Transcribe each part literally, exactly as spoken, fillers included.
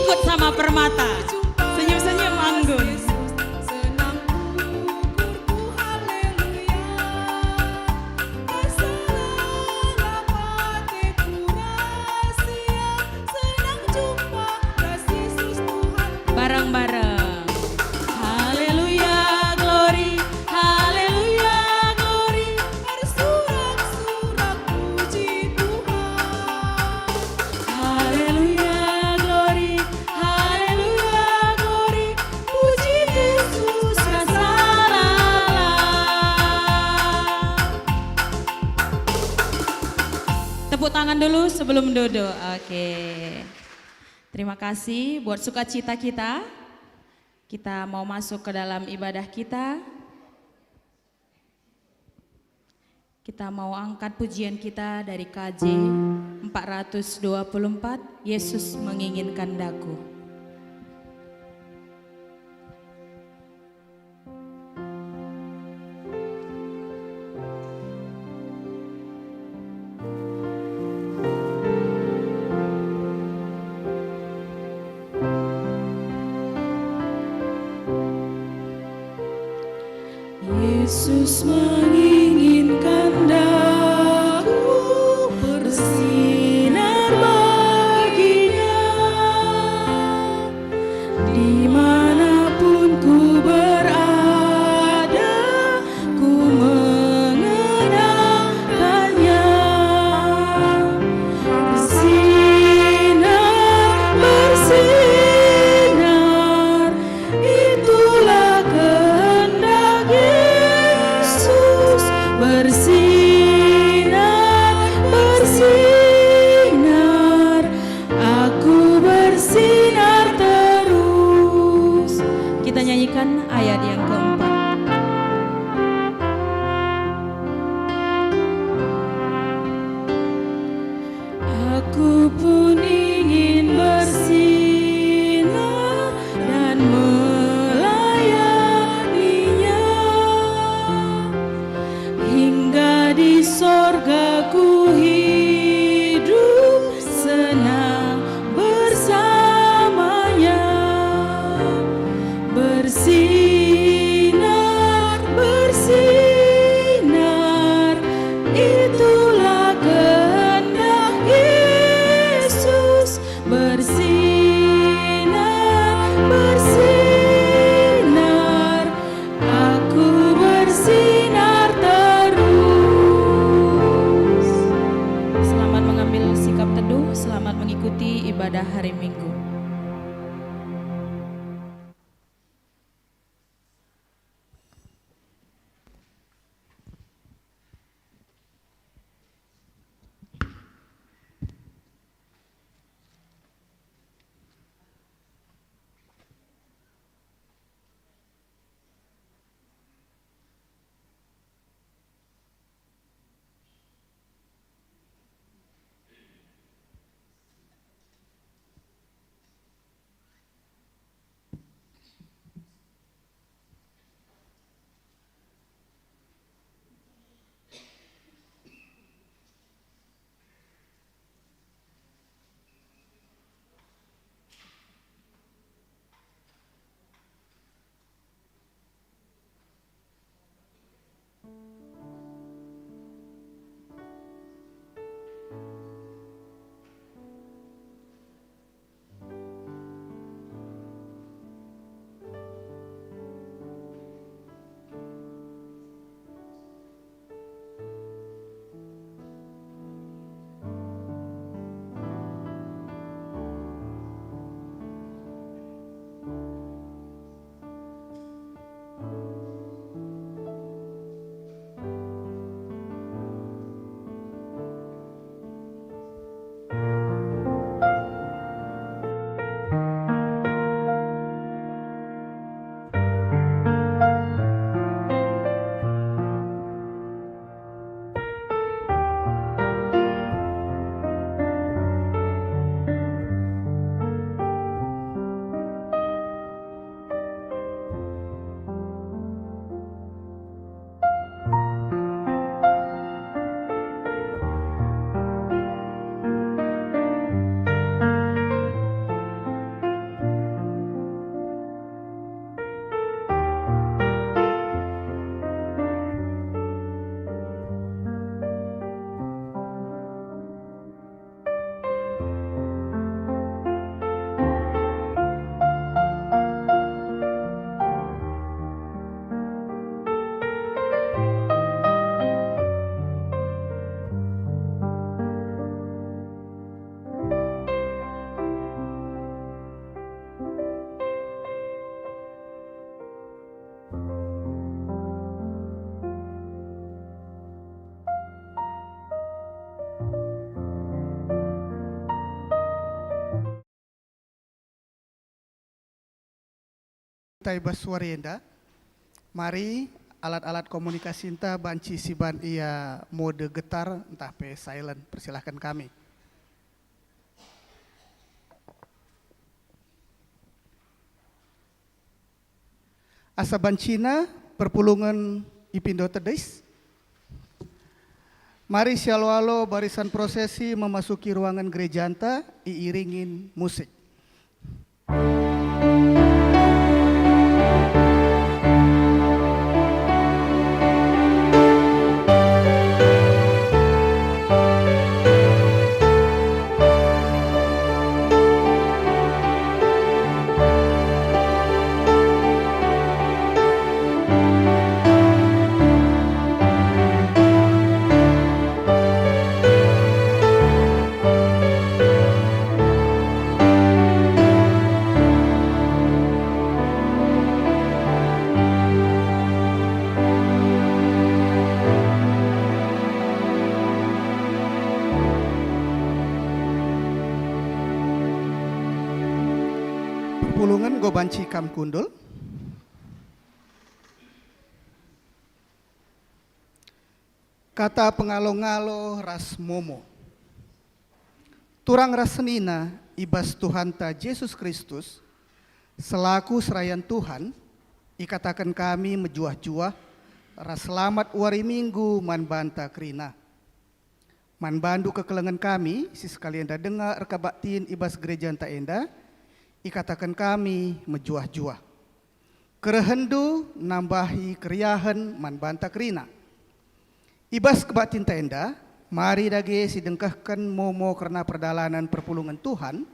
Ikut sama Permata. Senyum-senyum anggun. Bareng-bareng. Haleluya, glory, haleluya, glory. Bersorak-sorak puji Tuhan. Haleluya, glory, haleluya, glory. Puji Yesus rasa lalap. Tepuk tangan dulu sebelum duduk. Oke. Terima kasih buat sukacita kita. Kita mau masuk ke dalam ibadah kita. Kita mau angkat pujian kita dari K J empat ratus dua puluh empat, Yesus Menginginkan Daku. Yesus menginginkan daku bersinar baginya. Dimanapun ku berada, ku mengenangkannya. Bersinar, bersinar, itulah kehendak Yesus. Kita i bas wari enda, mari alat-alat komunikasinta banci siban ia mode getar ntah pe silent. Persilahken kami. Asa bancina perpulungen ipindo tedis. Mari sialo-alo barisan prosesi memasuki ruangen gerejanta iiringin musik. Perpulungen enggo banci kam kundul. Kata pengalo-ngalo ras momo. Turang ras senina i bas Tuhanta Jesus Kristus, selaku serayan Tuhan, ikataken kami mejuah-juah ras selamat wari Minggu man banta kerina. Man bandu kekelengen kami si sekalienda denga erkebaktin i bas gerejanta enda, ikataken kami mejuah-juah. Kerehenndu nambahi keriahen man banta kerina. I bas kebaktinta enda, mari dage sidengkehken momo kerna perdalanen perpulungen Tuhan,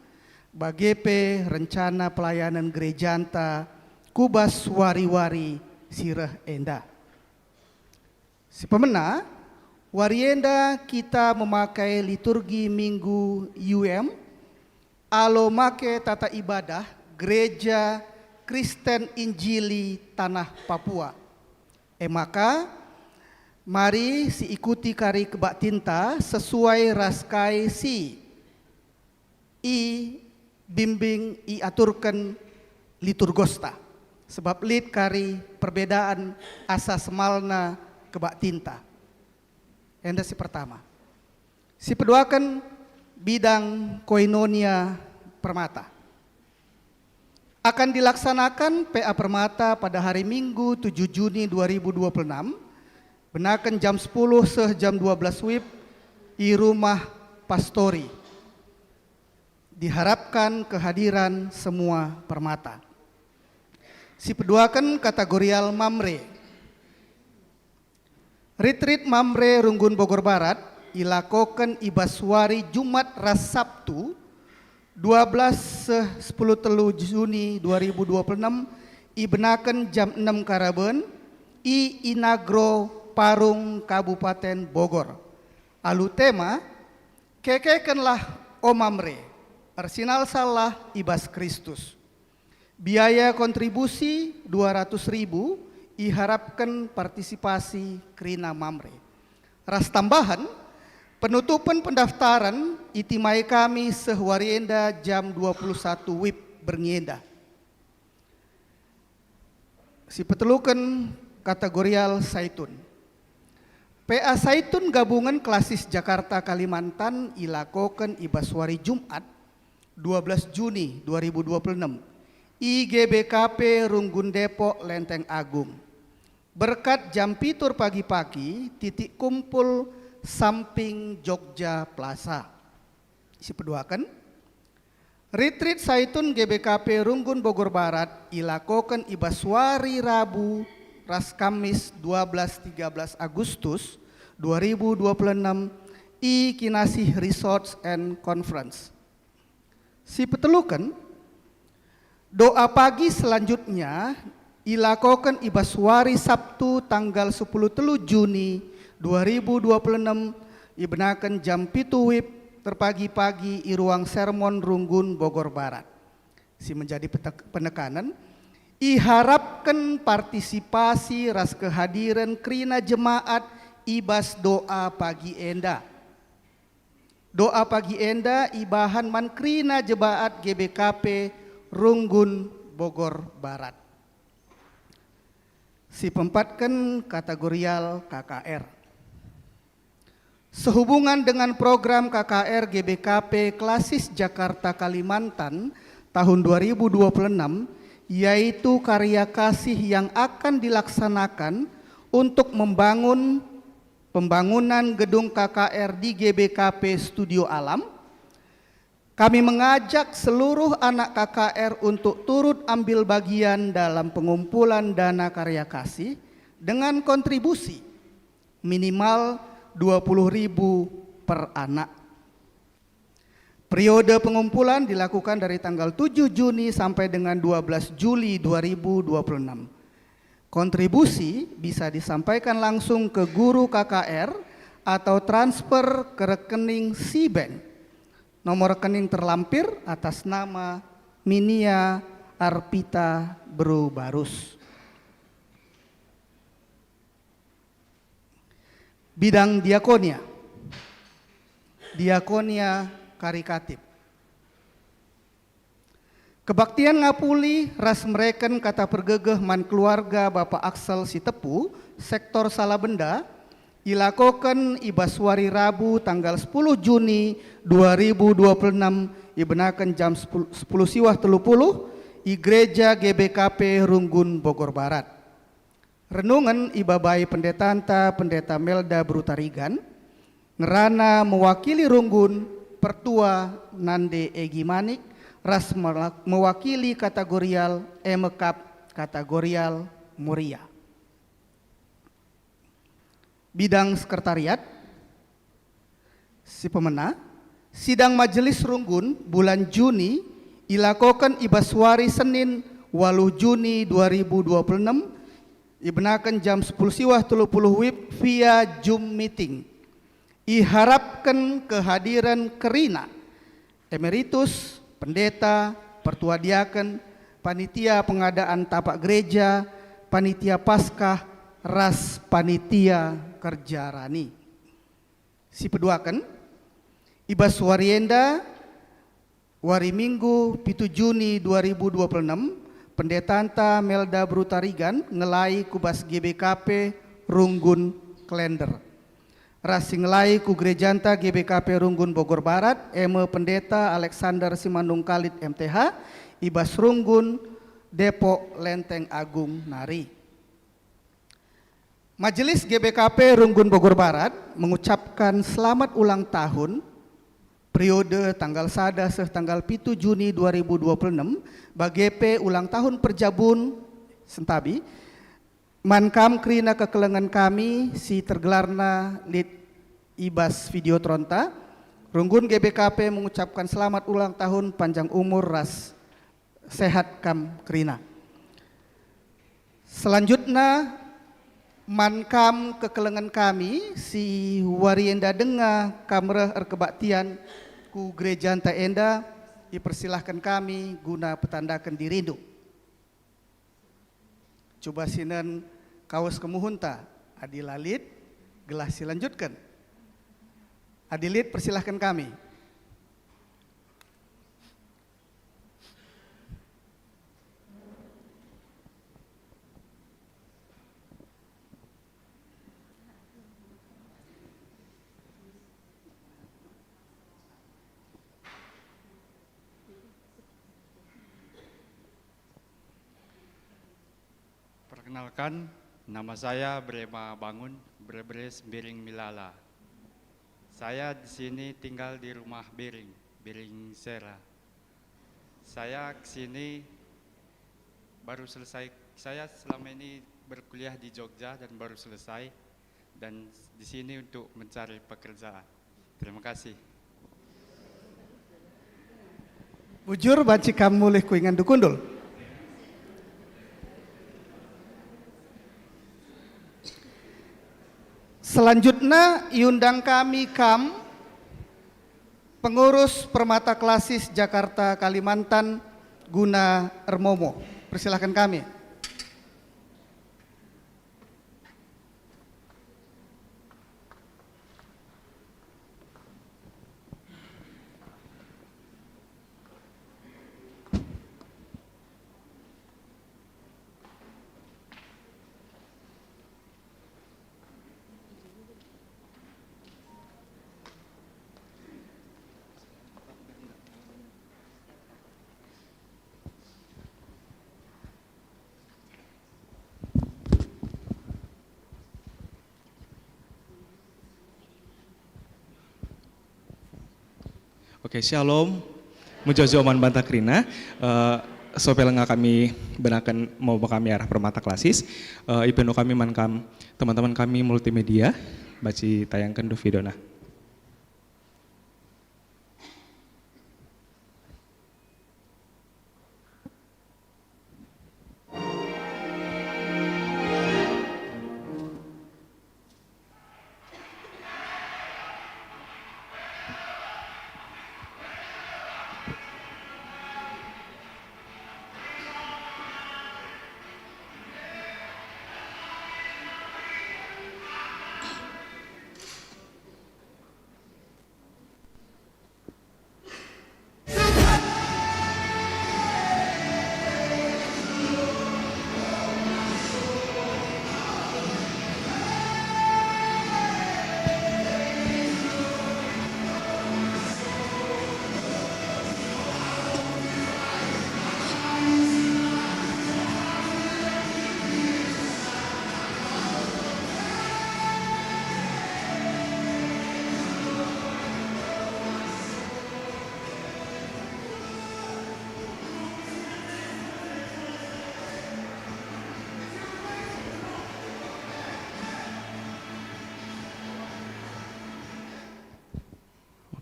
bage pe rencana pelayanen gerejanta ku bas wari-wari si reh enda. Si pemena, wari enda kita memakai liturgi Minggu U M, alu make tata ibadah Gereja Kristen Injili Tanah Papua. E maka, mari siikuti kari kebaktinta sesuai ras kai si ibimbing, iaturken liturgosta, sebab lit kari perbedaan asa semalna kebaktinta. Enda si pertama. Si peduaken, bidang koinonia permata. Akan dilaksanakan P A Permata pada hari Minggu tujuh Juni dua ribu dua puluh enam, benaken jam sepuluh seh jam dua belas wib i Rumah Pastori. Diharapkan kehadiran semua permata. Si peduaken, kategorial Mamre. Rit-rit Mamre Runggun Bogor Barat ilakoken i bas wari Jumat ras Sabtu, dua belas seh sepuluh telu Juni dua ribu dua puluh enam, ibenaken jam enem karaben i Inagro Parung, Kabupaten Bogor. Alu tema, Kekekenlah, o Mamre, ersinalsallah i bas Kristus. Biaya kontribusi dua ratus ribu, iharapken partisipasi kerina Mamre. Ras tambahen, penutupen pendaftaran itimai kami seh wari enda jam dua puluh satu wib berngi enda. Si peteluken, kategorial Saitun. P A Saitun Gabungan Klasis Jakarta Kalimantan ilakoken i bas wari Jumat, dua belas Juni dua ribu dua puluh enam, i G B K P Runggun Depok, Lenteng Agung. Berkat jam pitu pagi-pagi, titik kumpul samping Jogja Plaza. Si peduaken, Rit-rit Saitun G B K P Runggun Bogor Barat ilakoken i bas wari Rabu ras Kamis dua belas tiga belas Agustus dua ribu dua puluh enam i Kinasih Resorts and Conference. Si peteluken, doa pagi selanjutnya ilakoken i bas wari Sabtu tanggal sepuluh telu Juni dua ribu dua puluh enam, ibenaken jam pitu wib terpagi-pagi i Ruang Sermon Runggun Bogor Barat. Si menjadi petek-, penekanen, iharapken partisipasi ras kehadiren kerina jemaat i bas doa pagi enda. Doa pagi enda ibahan man kerina jemaat G B K P Runggun Bogor Barat. Si peempatken, kategorial K K R. Sehubungan dengan program K K R G B K P Klasis Jakarta Kalimantan tahun dua ribu dua puluh enam, yaitu karya kasih yang akan dilaksanakan untuk membangun pembangunan gedung K K R di G B K P Studio Alam, kami mengajak seluruh anak K K R untuk turut ambil bagian dalam pengumpulan dana karya kasih dengan kontribusi minimal dua puluh ribu per anak. Periode pengumpulan dilakukan dari tanggal tujuh Juni sampai dengan dua belas Juli dua ribu dua puluh enam. Kontribusi bisa disampaikan langsung ke guru K K R atau transfer ke rekening C-Bank. Nomor rekening terlampir atas nama Minia Arpita Beru Barus. Bidang diakonia. Diakonia karitatif. Kebaktian ngapuli ras mereken kata pergegeh man keluarga Bapa Aksel Sitepu, sektor Salabenda, ilakoken i bas wari Rabu tanggal sepuluh Juni dua ribu dua puluh enam, ibenaken jam sepuluh, sepuluh siwah telu puluh, i Gereja G B K P Runggun, Bogor Barat. Renungen ibabai pendetanta, Pendeta Melda Brutarigan, ngerana mewakili Runggun, Pertua Nande Egi Manik, ras mela-, mewakili kategorial e me kap kategorial Moria. Bidang sekretariat, si pemena, sidang Majelis Runggun bulan Juni ilakoken i bas wari Senin, waluh Juni dua ribu dua puluh enam, ibenaken jam sepuluh siwah telu puluh wib via Zoom meeting. Iharapken kehadiren kerina, emeritus, pendeta, pertua diaken, panitia pengadaan tapak gereja, panitia Paskah, ras panitia kerja rani. Si peduaken, i bas wari enda, wari Minggu, pitu Juni dua ribu dua puluh enam, pendetanta Melda Brutarigan ngelai ku bas G B K P Runggun Klender. Ras si ngelai ku gerejanta G B K P Runggun Bogor Barat, e me Pendeta Alexander Simanungkalit M T H, i bas Runggun, Depok, Lenteng Agung nari. Majelis G B K P Runggun Bogor Barat mengucapkan selamat ulang tahun periode tanggal sada seh tanggal pitu Juni dua ribu dua puluh enam, bage pe ulang tahun perjabun sentabi, man kam kerina kekelengen kami si tergelarna lit i bas Videotronta. Runggun G B K P mengucapkan selamat ulang tahun, panjang umur ras sehat kam kerina. Selanjutna, man kam kekelengen kami si wari enda denga kam reh erkebaktian ku gerejanta enda, ipersilahken kami guna petandaken dirindu. Cuba sinen kawes kemuhunta, adi la lit, gelah silanjutken. Adi lit, persilahken kami. Perkenalkan, nama saya Brema Bangun, Brebres Biring Milala. Saya di sini tinggal di rumah Biring, Biring Sera. Saya ke sini baru selesai, saya selama ini berkuliah di Jogja dan baru selesai, dan di sini untuk mencari pekerjaan. Terima kasih. Bujur banci kam mulih ku ingan dukundul. Selanjutna iundang kami kam, pengurus Permata Klasis Jakarta Kalimantan, guna ermomo. Persilahkan kami. Oke, shalom. Mejuah-juah man banta kerina. Eh, sope lenga kami benaken mau kami arah permata klasis. Eh, ipeno kami man kam teman-teman kami multimedia, banci tayangken dulu videona.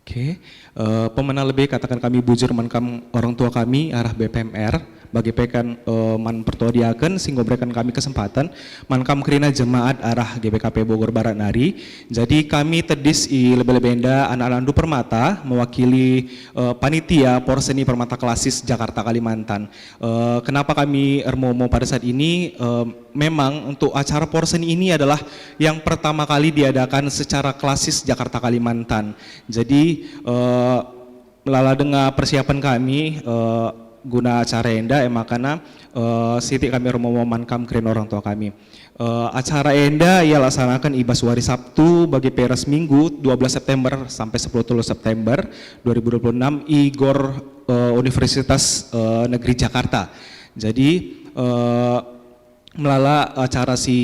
Oke, eh, pemena lebe kataken kami bujur man kam orang tua kami arah B P M R, bage pe kan, eh, man pertua diaken si enggo mereken kami kesempatan, man kam kerina jemaat arah G B K P Bogor Barat nari. Jadi kami tedis i lebe-lebe enda anak-anak Ndu Permata mewakili, eh, panitia Porseni Permata Klasis Jakarta Kalimantan. Eh, kenapa kami ermomo pada saat ini? Eh, memang untuk acara Porseni ini adalah yang pertama kali diadakan secara klasis Jakarta Kalimantan. Jadi, eh, melala denga persiapan kami, eh, guna acara enda, e makana, eh, sitik kami ermomo man kam kerina orang tua kami. Eh, acara enda ialaksanaken i bas wari Sabtu bage pe ras Minggu dua belas September sampai sepuluh telu September dua ribu dua puluh enam i Gor, eh, Universitas, eh, Negeri Jakarta. Jadi, eh, melala acara si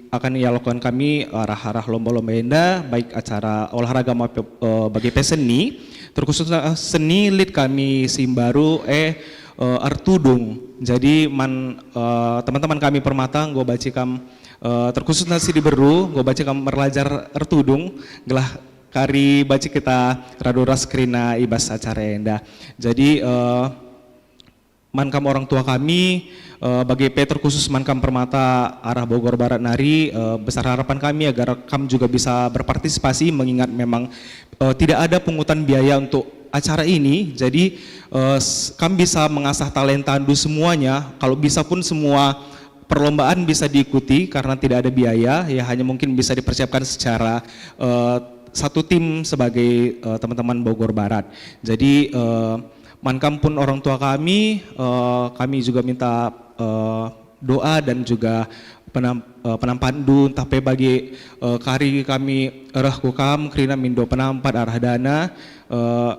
akan ialakuken kami arah-arah lomba-lomba enda, baik acara olahraga maupun, eh, bage pe seni, terkhususna seni lit kami si mbaru, eh, eh, ertudung. Jadi man, eh, teman-teman kami Permata enggo banci kam, eh, terkhususna si diberu, enggo banci kam merlajar ertudung, gelah kari banci kita radu ras kerina i bas acara enda. Jadi, eh, man kam orang tua kami, eh, bage pe terkhusus man kam Permata arah Bogor Barat nari, eh, besar harapan kami agar kam juga bisa berpartisipasi, mengingat memang, eh, tidak ada pungutan biaya untuk acara ini. Jadi, eh, s-, kam bisa mengasah talentandu semuanya. Kalau bisa pun semua perlombaan bisa diikuti karena tidak ada biaya, ya hanya mungkin bisa dipersiapkan secara, eh, satu tim sebagai, eh, teman-teman Bogor Barat. Jadi, eh, man kam pun orang tua kami, eh, kami juga minta, eh, doa dan juga penam-, eh, penampatndu, ntah pe bagi, eh, kari kami reh ku kam kerina mindo penampat arah dana, eh,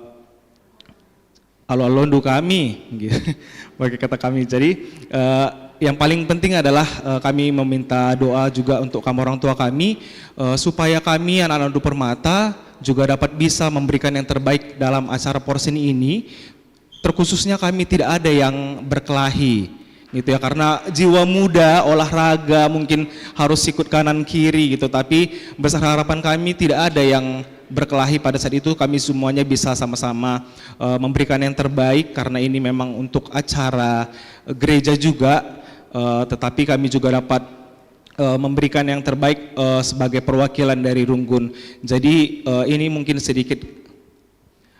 alo-alondu kami, gitu. Bagi kata kami. Jadi, eh, yang paling penting adalah, eh, kami meminta doa juga untuk kamu orang tua kami, eh, supaya kami anak-anak Ndu Permata juga dapat bisa memberikan yang terbaik dalam acara Porseni ini. Terkhususnya kami tidak ada yang berkelahi, gitu ya, karena jiwa muda, olahraga, mungkin harus sikut kanan kiri gitu, tapi besar harapan kami tidak ada yang berkelahi pada saat itu, kami semuanya bisa sama-sama, eh, memberikan yang terbaik karena ini memang untuk acara gereja juga, eh, tetapi kami juga dapat, eh, memberikan yang terbaik, eh, sebagai perwakilan dari Runggun. Jadi, eh, ini mungkin sedikit,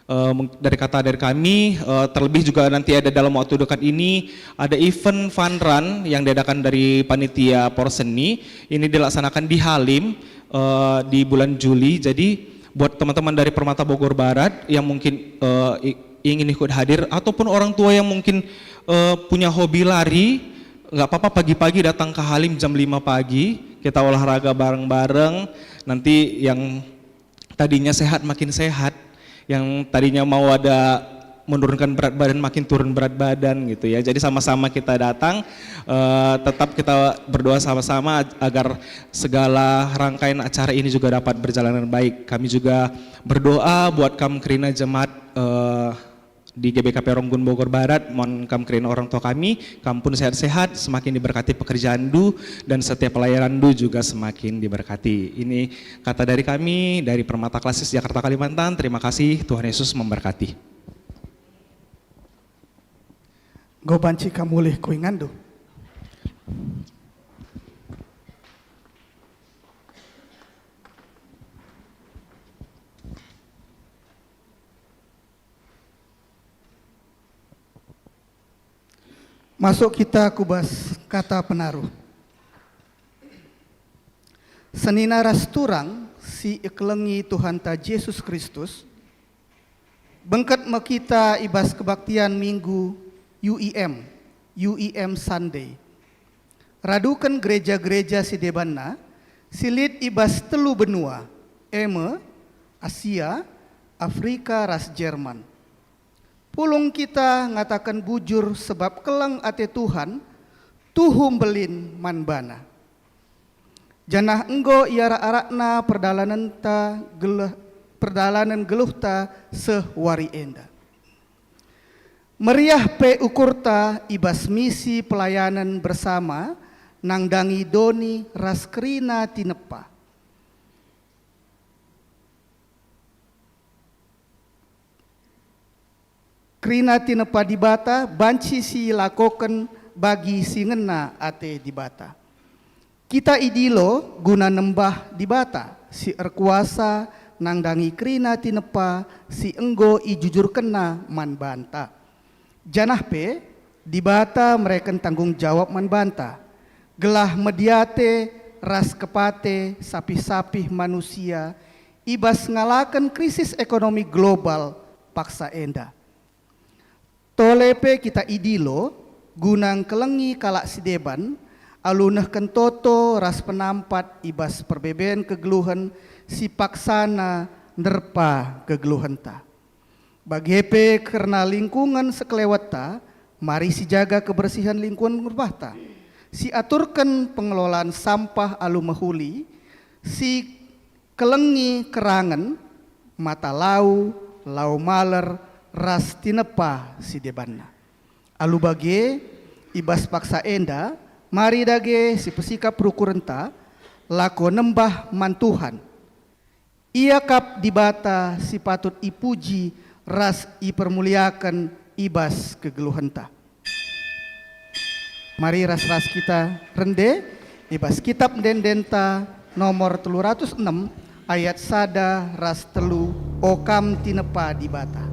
eh, mung-, dari kata dari kami, eh, terlebih juga nanti ada dalam waktu dekat ini ada event fun run yang diadakan dari panitia Porseni. Ini dilaksanakan di Halim, eh, di bulan Juli. Jadi buat teman-teman dari Permata Bogor Barat yang mungkin, eh, i-, ingin ikut hadir ataupun orang tua yang mungkin, eh, punya hobi lari, nggak apa-apa pagi-pagi datang ke Halim jam lima pagi, kita olahraga bareng-bareng. Nanti yang tadinya sehat makin sehat, yang tadinya mau ada menurunkan berat badan, makin turun berat badan gitu ya. Jadi sama-sama kita datang, eh, tetap kita berdoa sama-sama ag-, agar segala rangkaian acara ini juga dapat berjalan dengan baik. Kami juga berdoa buat kam kerina jemaat, eh, di G B K P Ronggun Bogor Barat, mon kam kerina orang tua kami, kam pun sehat-sehat, semakin diberkati pekerjaanndu, dan setiap pelayananndu juga semakin diberkati. Ini kata dari kami, dari Permata Klasis Jakarta Kalimantan. Terima kasih, Tuhan Yesus memberkati. Enggo banci kam mulih ku ingandu. Masuk kita ku bas kata penaruh. Senina ras turang si ikelengi Tuhanta Jesus Kristus, bengket me kita i bas kebaktian Minggu U E M, U E M Sunday. Raduken gereja-gereja si debanna, si lit i bas telu benua, e me, Asia, Afrika, ras Jerman. Pulung kita ngataken bujur sebab keleng ate Tuhan, tuhu mbelin man baNa. Janah enggo iarak-arakNa perdalanenta geleh-, perdalanen geluhta seh wari enda. Meriah pe ukurta i bas misi pelayanen bersama nandangi doni ras kerina tinepa. Kerina tinepa Dibata banci si ilakoken bagi si ngena ate Dibata. Kita idilo guna nembah Dibata si erkuasa nandangi kerina tinepa si enggo ijujurkenNa man banta. Janah pe Dibata mereken tanggung jawab man banta, gelah mediate ras kepate sapih-sapih manusia i bas ngalaken krisis ekonomi global paksa enda. Tole pe kita idilo guna ngkelengi kalak si deban alu nehken toto ras penampat i bas perbeben kegeluhen si paksana nerpa kegeluhenta. Bage pe kerna lingkungen sekelewetta, mari sijaga kebersihen lingkungen rumahta, siaturken pengelolan sampah alu mehuli, sikelengi kerangen, mata lau, lau maler, ras tinepa si debanna. Alu bage, i bas paksa enda, mari dage sipesikap perukurenta, lako nembah man Tuhan. Ia kap Dibata si patut ipuji ras ipermuliaken i bas kegeluhenta. Mari ras-ras kita rende i bas Kitap Ende-endenta nomor telu ratus enem, ayat sada ras telu, O kam tinepa Dibata.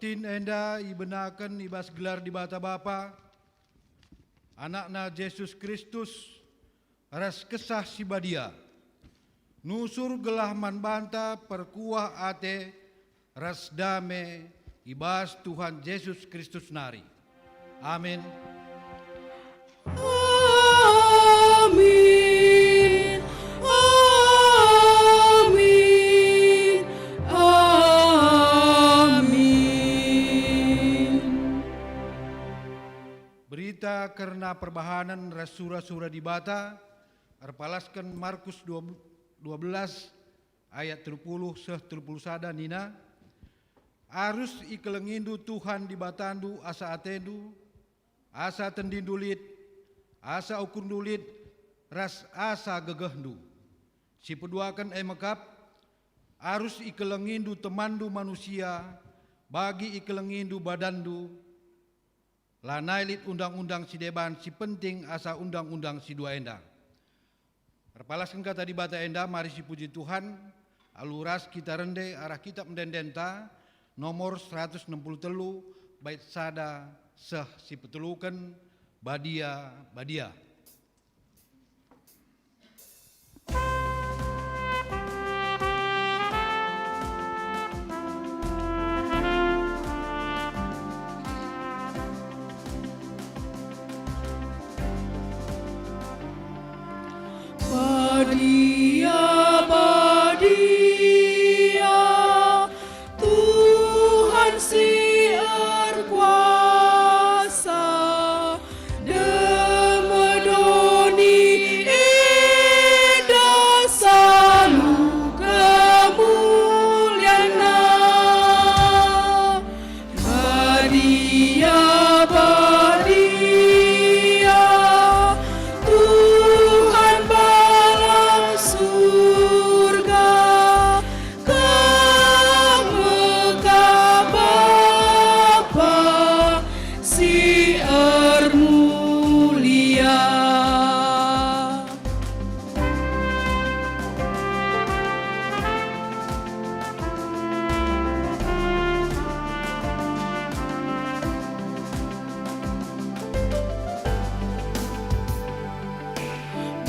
Sin enda ibenaken i bas gelar Dibata Bapa, Anakna Jesus Kristus, ras Kesah Si Badia, nusur gelah man banta perkuah ate ras dame i bas Tuhan Jesus Kristus nari. Amin. Amin. Amin. Amin. Berita kerna perbahanen ras sura-sura Dibata erpalasken Markus dua, dua belas ayat telu puluh seh telu puluh sada nina, "Arus ikelengindu Tuhan Dibatandu asa atendu, asa tendindu lit, asa ukurndu lit, ras asa gegehndu." Si peduaken e mekap, "Arus ikelengindu temanndu manusia, bagi ikelengindu badanndu." Lanai lit undang-undang si deban si penting asa undang-undang si dua enda. Erpalasken kata Dibata enda, mari sipuji Tuhan, alu ras kita rende arah kitab ende-endenta, nomor seratus enam puluh telu, bait sada seh si peteluken, Badia, Badia. Badia, badia, Tuhan si erkuasa, deme doni enda salu kemulianNa. Badia, badia, Tuhan bala surga, Kam me ka Bapa si ermulia.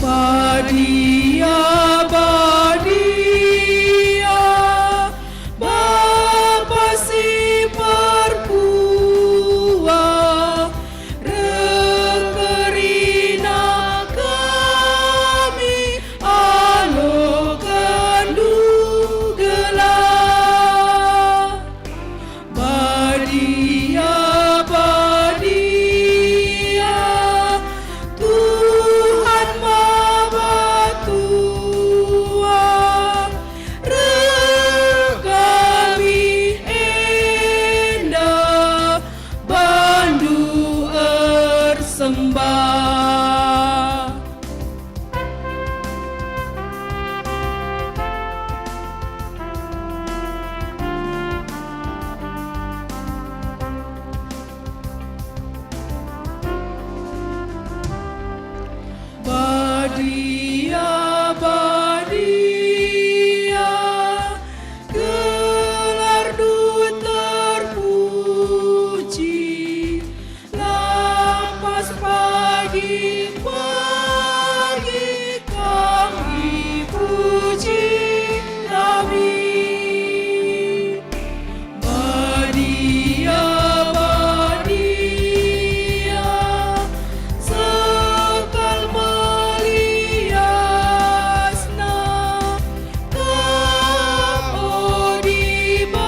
Badia, badia, Bapa si perkuah, reh kerina kami alokenNdu gelah. Badia, badia, Tuhan maba tua, reh kami enda bandu ersembah. Badia, badia, gelarNdu terpuji, lampas pagi-pagi Kam ipuji kami. Badia, badia, sekal meliasna Kam, o Dibata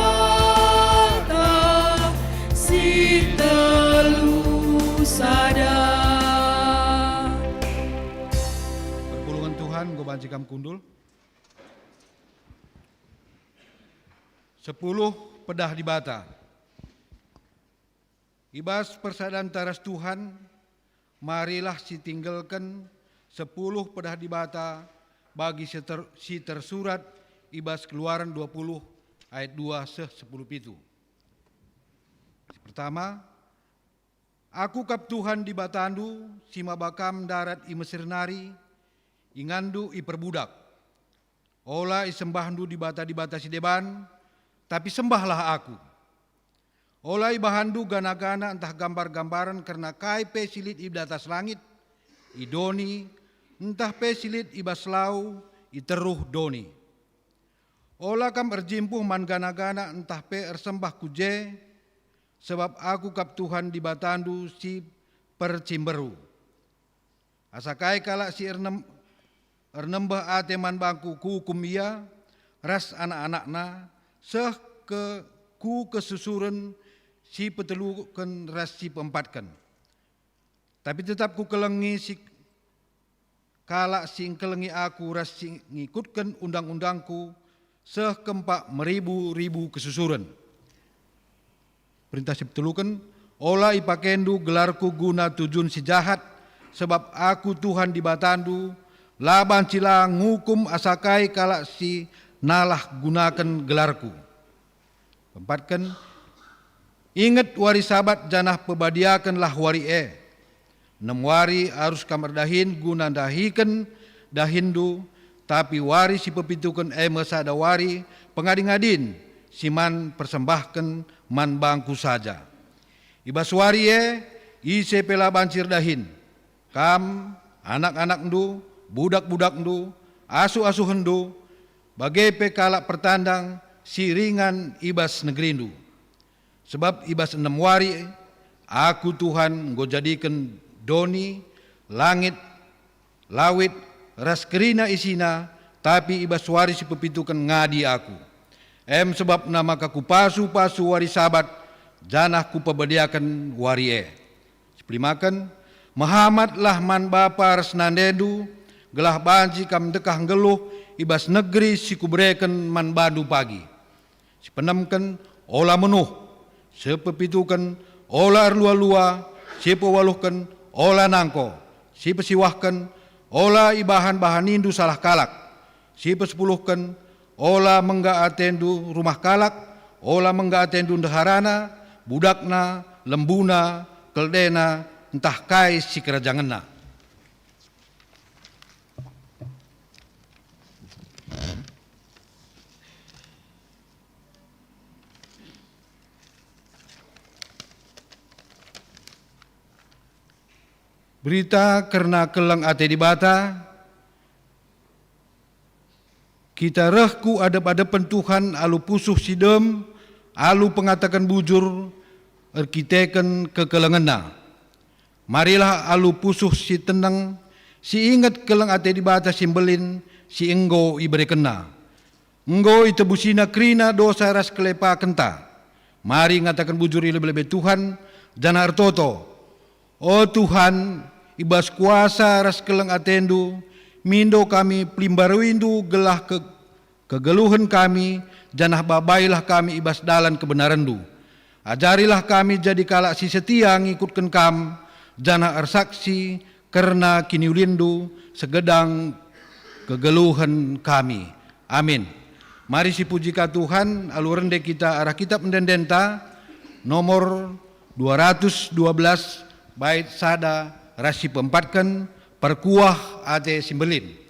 si telu sada. Perpulungen Tuhan, enggo banci kam kundul. Sepuluh pedah Dibata. I bas persadanta ras Tuhan, marilah sitinggelken sepuluh pedah Dibata bagi si ter-, si tersurat i bas Keluaran dua puluh ayat dua seh sepuluh pitu. Si pertama, "Aku kap Tuhan Dibatandu, si maba kam ndarat i Mesir nari, inganndu iperbudak. Ola isembahndu dibata-dibata si deban, tapi sembahlah Aku. Ola ibahanndu gana-gana ntah gambar-gambaren kerna kai pe si lit i datas langit, i doni, ntah pe si lit i bas lau, i teruh doni. Ola kam erjimpuh man gana-gana ntah pe ersembah ku je, sebab Aku kap Tuhan Dibatandu si percimberu. Asa kai kalak si ernem-, ernembeh ate man bangKu, Kuukum ia ras anak-anakna, seh ke-, ku kesusuren si peteluken ras si peempatken. Tapi tetap Kukelengi si, kalak si engkelengi Aku ras si ngikutken undang-undangKu, seh kempak meribu-ribu kesusuren. Perintah si peteluken, ola ipakendu gelarKu guna tujun si jahat, sebab Aku Tuhan Dibatandu, la banci la ngukum asa kai kalak si nalah gunaken gelarKu. Peempatken, inget wari Sabat janah pebadiakenlah wari e. Enem wari arus kam erdahin guna ndahiken dahinndu, tapi wari si pepituken e me sada wari pengadi-ngadin si man persembahken man bangKu saja. I bas wari e, ise pe la banci erdahin, kam, anak-anakndu, budak-budakndu, asuh-asuhenndu, bage pe kalak pertandang si ringan i bas negerindu. Sebab i bas enem wari Aku Tuhan enggo jadiken doni, langit, lawit, ras kerina isina, tapi i bas wari si pepituken ngadi Aku. Em sebabna maka Kupasu-pasu wari Sabat, janah Kupebadiaken wari e. Sipelimaken, mehamatlah man bapa ras nandendu, gelah banci kam ndekah nggeluh i bas negeri si Kubereken man bandu pagi. Sipenemken, ola menuh. Sipepituken, ola erlua-lua. Sipewaluhken, ola nangko. Sipesiwahken, ola ibahan bahanindu salah kalak. Sipesepuluhken, ola mengga atendu rumah kalak, ola mengga atendu ndeharana, budakna, lembuna, keldena, ntah kai sikerajangenna. Berita kerna keleng ate Dibata. Kita reh ku adep-adepen Tuhan alu pusuh si dem, alu pengataken bujur erkiteken kekelengenNa. Marilah alu pusuh si teneng, si inget keleng ate Dibata si mbelin si enggo iberekenNa. Enggo itebusina kerina dosa ras kelepakenta. Mari ngataken bujur i lebe-lebe Tuhan, janah ertoto. O Tuhan, i bas kuasa ras keleng atendu, mindo kami pelimbaruindu gelah ke-, kegeluhen kami, janah babailah kami i bas dalan kebenarenndu. Ajarilah kami jadi kalak si setia ngikutken Kam, janah ersaksi kerna kiniulinndu segedang kegeluhen kami. Amin. Mari sipuji ka Tuhan, alu rende kita arah kitab ende-endenta, nomor dua ratus dua belas, bait sada ras si peempatken, Perkuah Ate si Mbelin.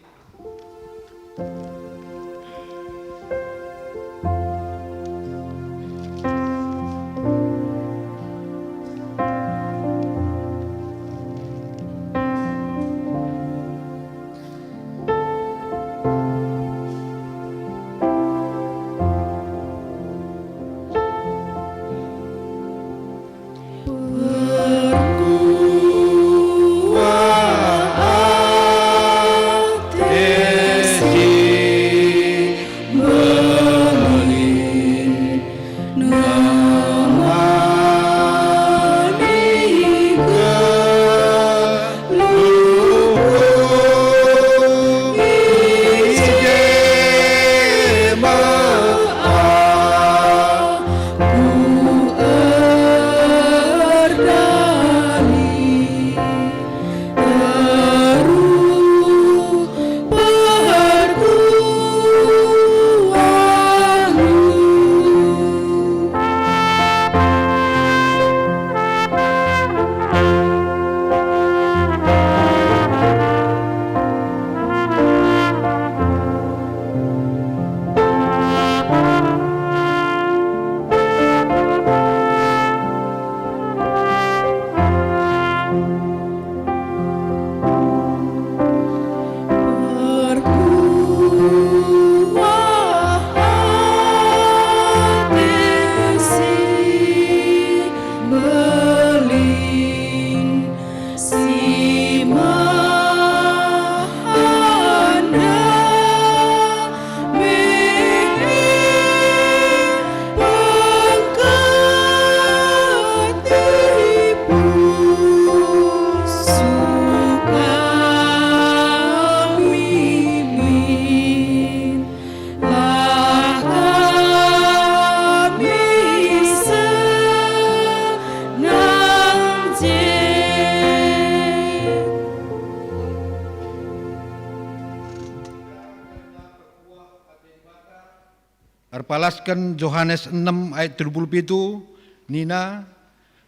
Erpalasken Johanes enem ayat telu puluh pitu, nina,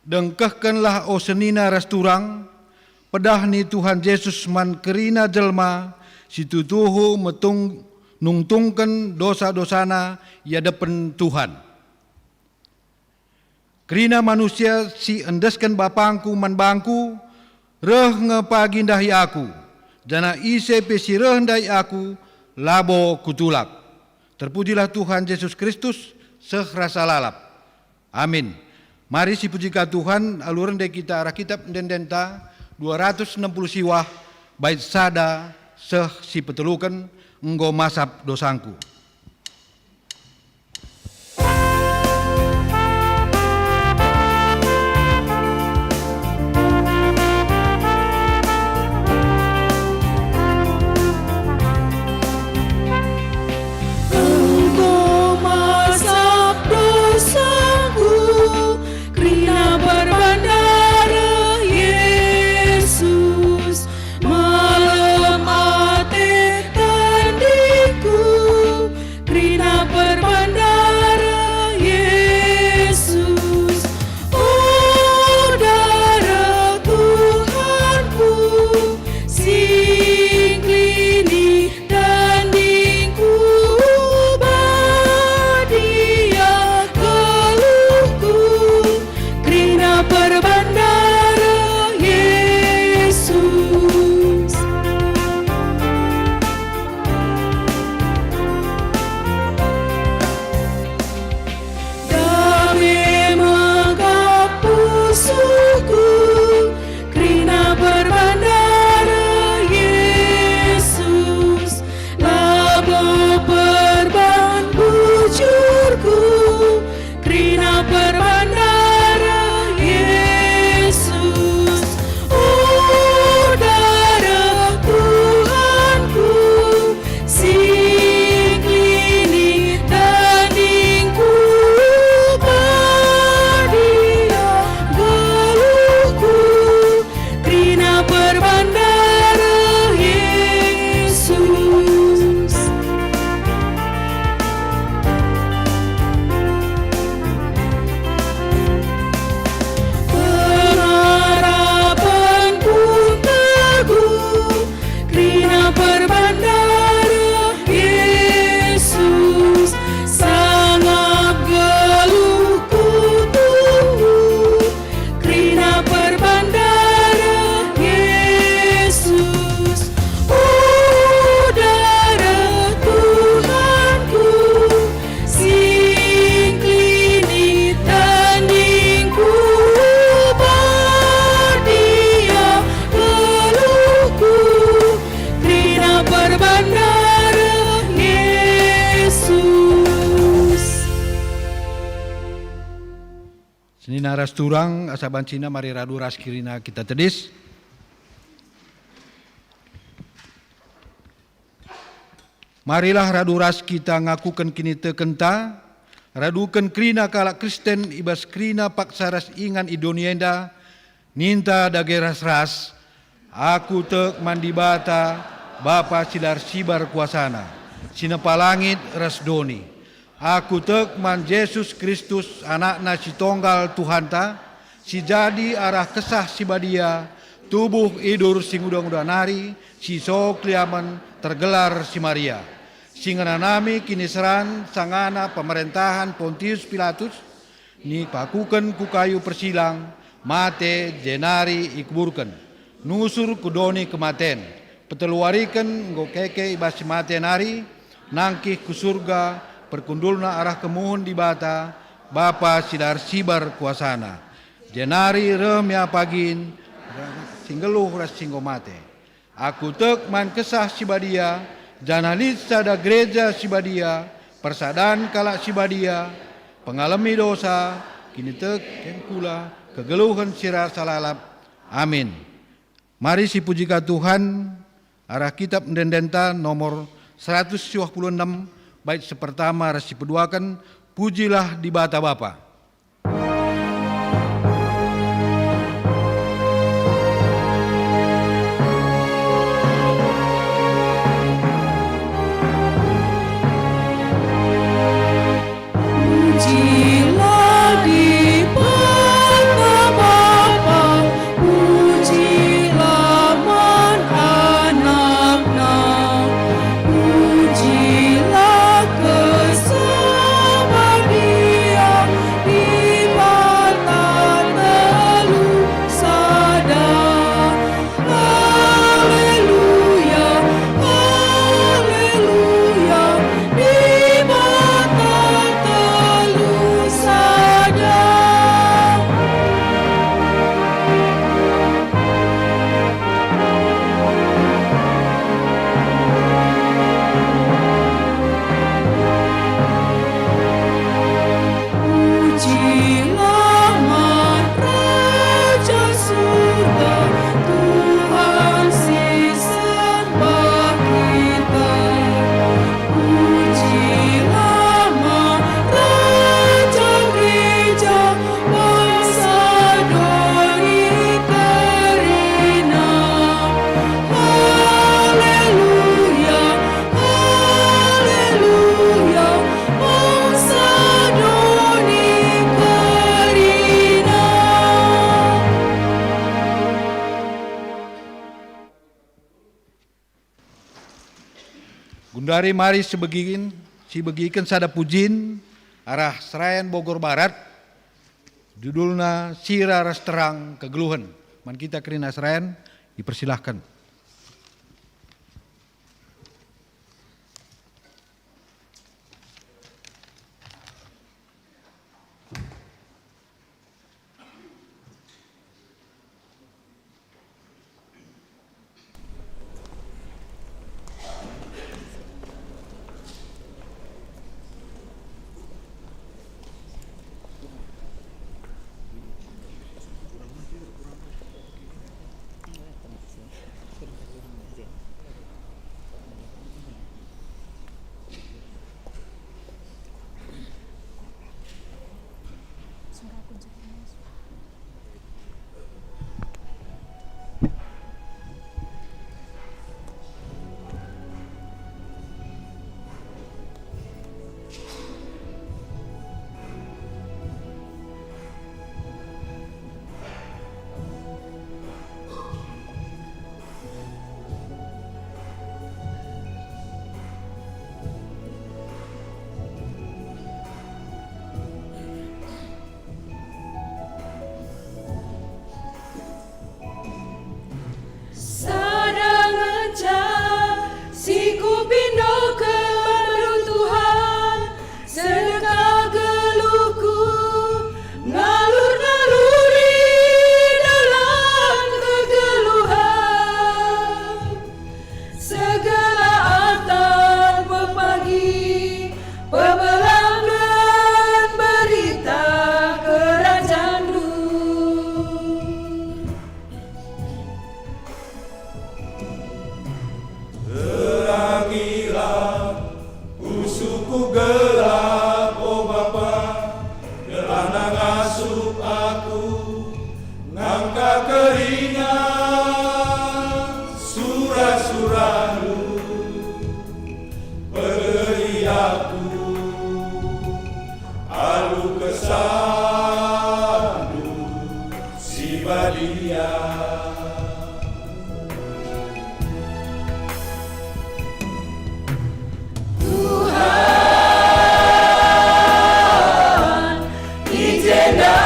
"Dengkehkenlah, o senina ras turang, pedah ni Tuhan Jesus man kerina jelma si tuhu-tuhu metung-, nungtungken dosa-dosana i adepen Tuhan." Kerina manusia si endesken bapangku man bangku, reh nge pagi ndahi aku, janah ise pe si reh ndahi aku, labo kutulak. Terpujilah Tuhan Jesus Kristus, seh rasa lalap. Amin. Mari sipuji ka Tuhan, alu rende kita arah kitab ende-endenta dua ratus enam puluh siwah, bait sada seh si peteluken, "Enggo masap dosangku." Enggo masap dosangku, kerina perbahan dareh Jesus. Malem ate tandingku, kerina perbahan dareh Jesus. O dareh Tuhanku, si ngkelini tandingku, badia geluhku, kerina perbahan dareh Jesus. Dame mekap pusuhku, kerina perbahan dareh Jesus. Labo perbahan bujurku, kerina perbahan dareh Jesus. O dareh Tuhanku, si ngkelini tandingku, badia geluhku, kerina perbahan dareh Jesus. Pengharapen pun teguh, kerina perbahan dareh Jesus. Sangap geluhku tuhu, kerina perbahan dareh Jesus. O dareh Tuhanku, si ngkelini tandingku, badia geluhku, kerina perbahan dareh Jesus. Senina ras turang, asa banci mari radu ras kerina kita tedis. Marilah radu ras kita ngakuken kinitekenta, raduken kerina kalak Kristen i bas kerina paksa ras ingan i doni enda, ninta dage ras-ras, "Aku tek man Dibata, Bapa si la ersibar kuasaNa, si nepa langit ras doni. Aku tek man Jesus Kristus, AnakNa si Tonggal Tuhanta, si jadi arah Kesah Si Badia, tubuh idur si nguda-nguda nari, si so keliamen, tergelar si Maria, si ngenanami kiniseran sangana pemerentahen Pontius Pilatus, ipakuken ku kayu persilang, mate, jenari ikuburken. Nusur ku doni kematen, petelu wariken enggo keke i bas si mate nari, nangkih ku Surga, perkundulna arah kemuhen Dibata, Bapa si la ersibar kuasaNa. Jenari reh me pagin si nggeluh ras si enggo mate. Aku tek man Kesah Si Badia, janah lit sada Gereja Si Badia, persadan kalak si badia, pengalemi dosa, kiniteken kula, kegeluhen si rasa lalap. Amin." Mari sipuji ka Tuhan, arah kitab ende-endenta nomor seratus siwah puluh enem, bait si pertama ras si peduaken, "Pujilah Dibata Bapa." Gundari mari sibegin, sibegiken sada pujin arah Serayan Bogor Barat, judulna Sira ras Terang Kegeluhen. Man kita kerina Serayan, dipersilahkan. Sada ngenca si kupindoken man Tuhan, sedekah geluhku, ngalur-ngaluri dalan kegeluhen. Segala atan pepagi, pebelangken berita kerajanNdu. Terangilah pusuhku gelap, o Bapa, gelahna ngasup aku, ngangka kerina sura-suraNdu. Pegeri aku alu KesahNdu si badia. Tuhan, i jenda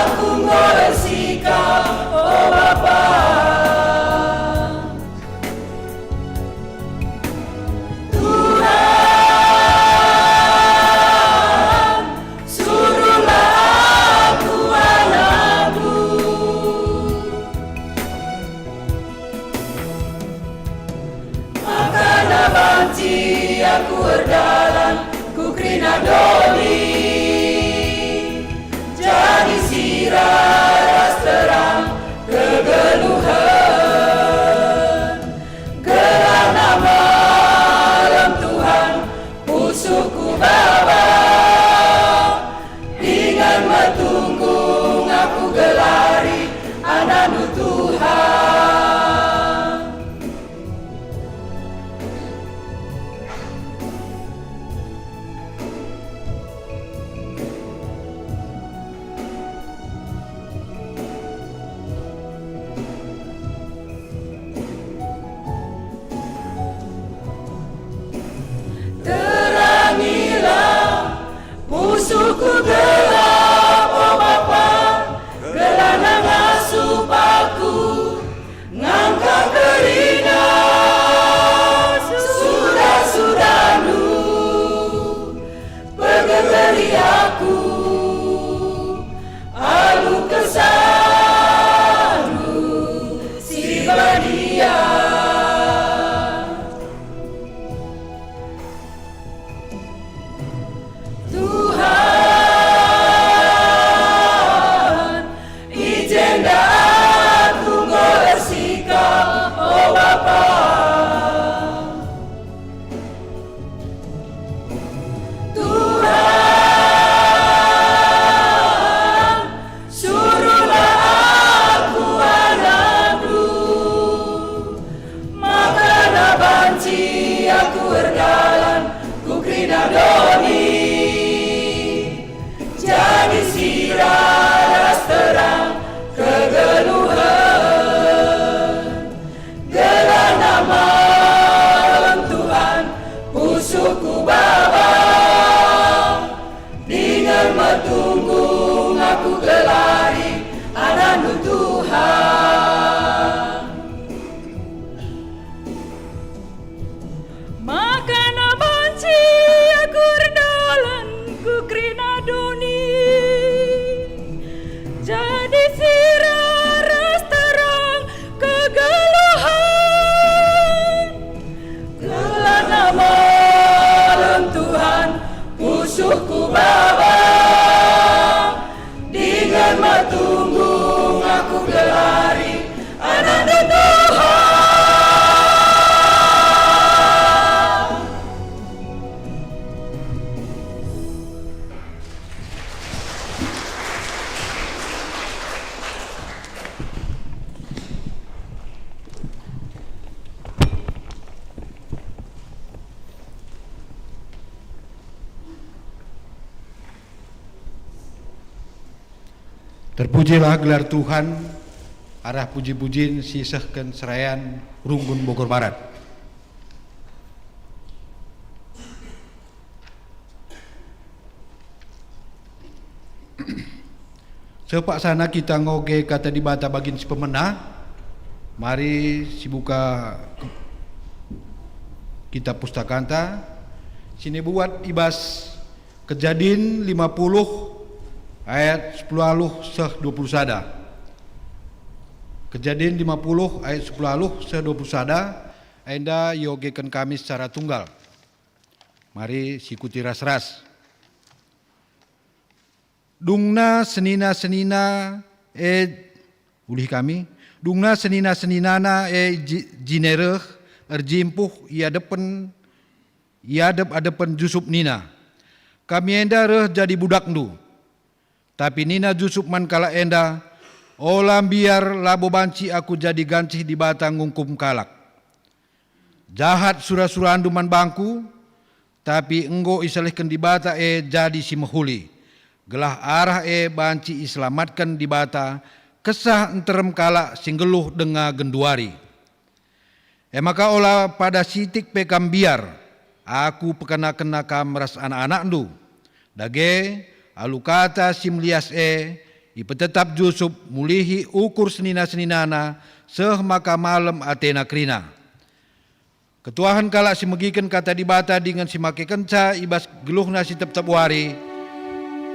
aku enggo ersikap, o Bapa. Tuhan, suruhlah aku anakmu. Makana banci aku erdalan ku kerina doni, jadi sira ras terang kegeluhen. Gelahna malem, Tuhan, pusuhku baba, dingen metunggung aku gelari anakNdu, Tuhan. Terpujilah gelar Tuhan, arah puji-pujin si sehken serayan Runggun Bogor Barat. Sepaksana kita ngoge Kata Dibata bagin si pemena, mari sibuka Kitab Pustakanta, sinibuat i bas Kejadin lima puluh ayat sepuluh aluh seh dua puluh sada. Kejadin lima puluh ayat sepuluh aluh seh dua puluh sada, enda iogeken kami secara tunggal. Mari sikuti ras-ras. Dungna senina-senina e, ulih kami, dungna senina-seninana e ji-, jine reh erjimpuh i adepen, i adep-adepen Jusup nina, "Kami enda reh jadi budakndu." Tapi nina Jusup man kalak enda, "Ola mbiar, labo banci aku jadi gancih Dibata ngungkum kalak. Jahat sura-surandu man bangku, tapi enggo isalihken Dibata e jadi si mehuli, gelah arah e banci iselamatken Dibata kesah nterem kalak si nggeluh denga genduari. E maka ola pada sitik pe kam mbiar, aku pekena-kena kam ras anak-anakndu." Dage, alu kata si melias e, ipetetap Jusup mulihi ukur senina-seninana, seh maka malem atena kerina. Ketuahen kalak si megiken Kata Dibata dingen si makekenca i bas geluhna si tep-tep wari.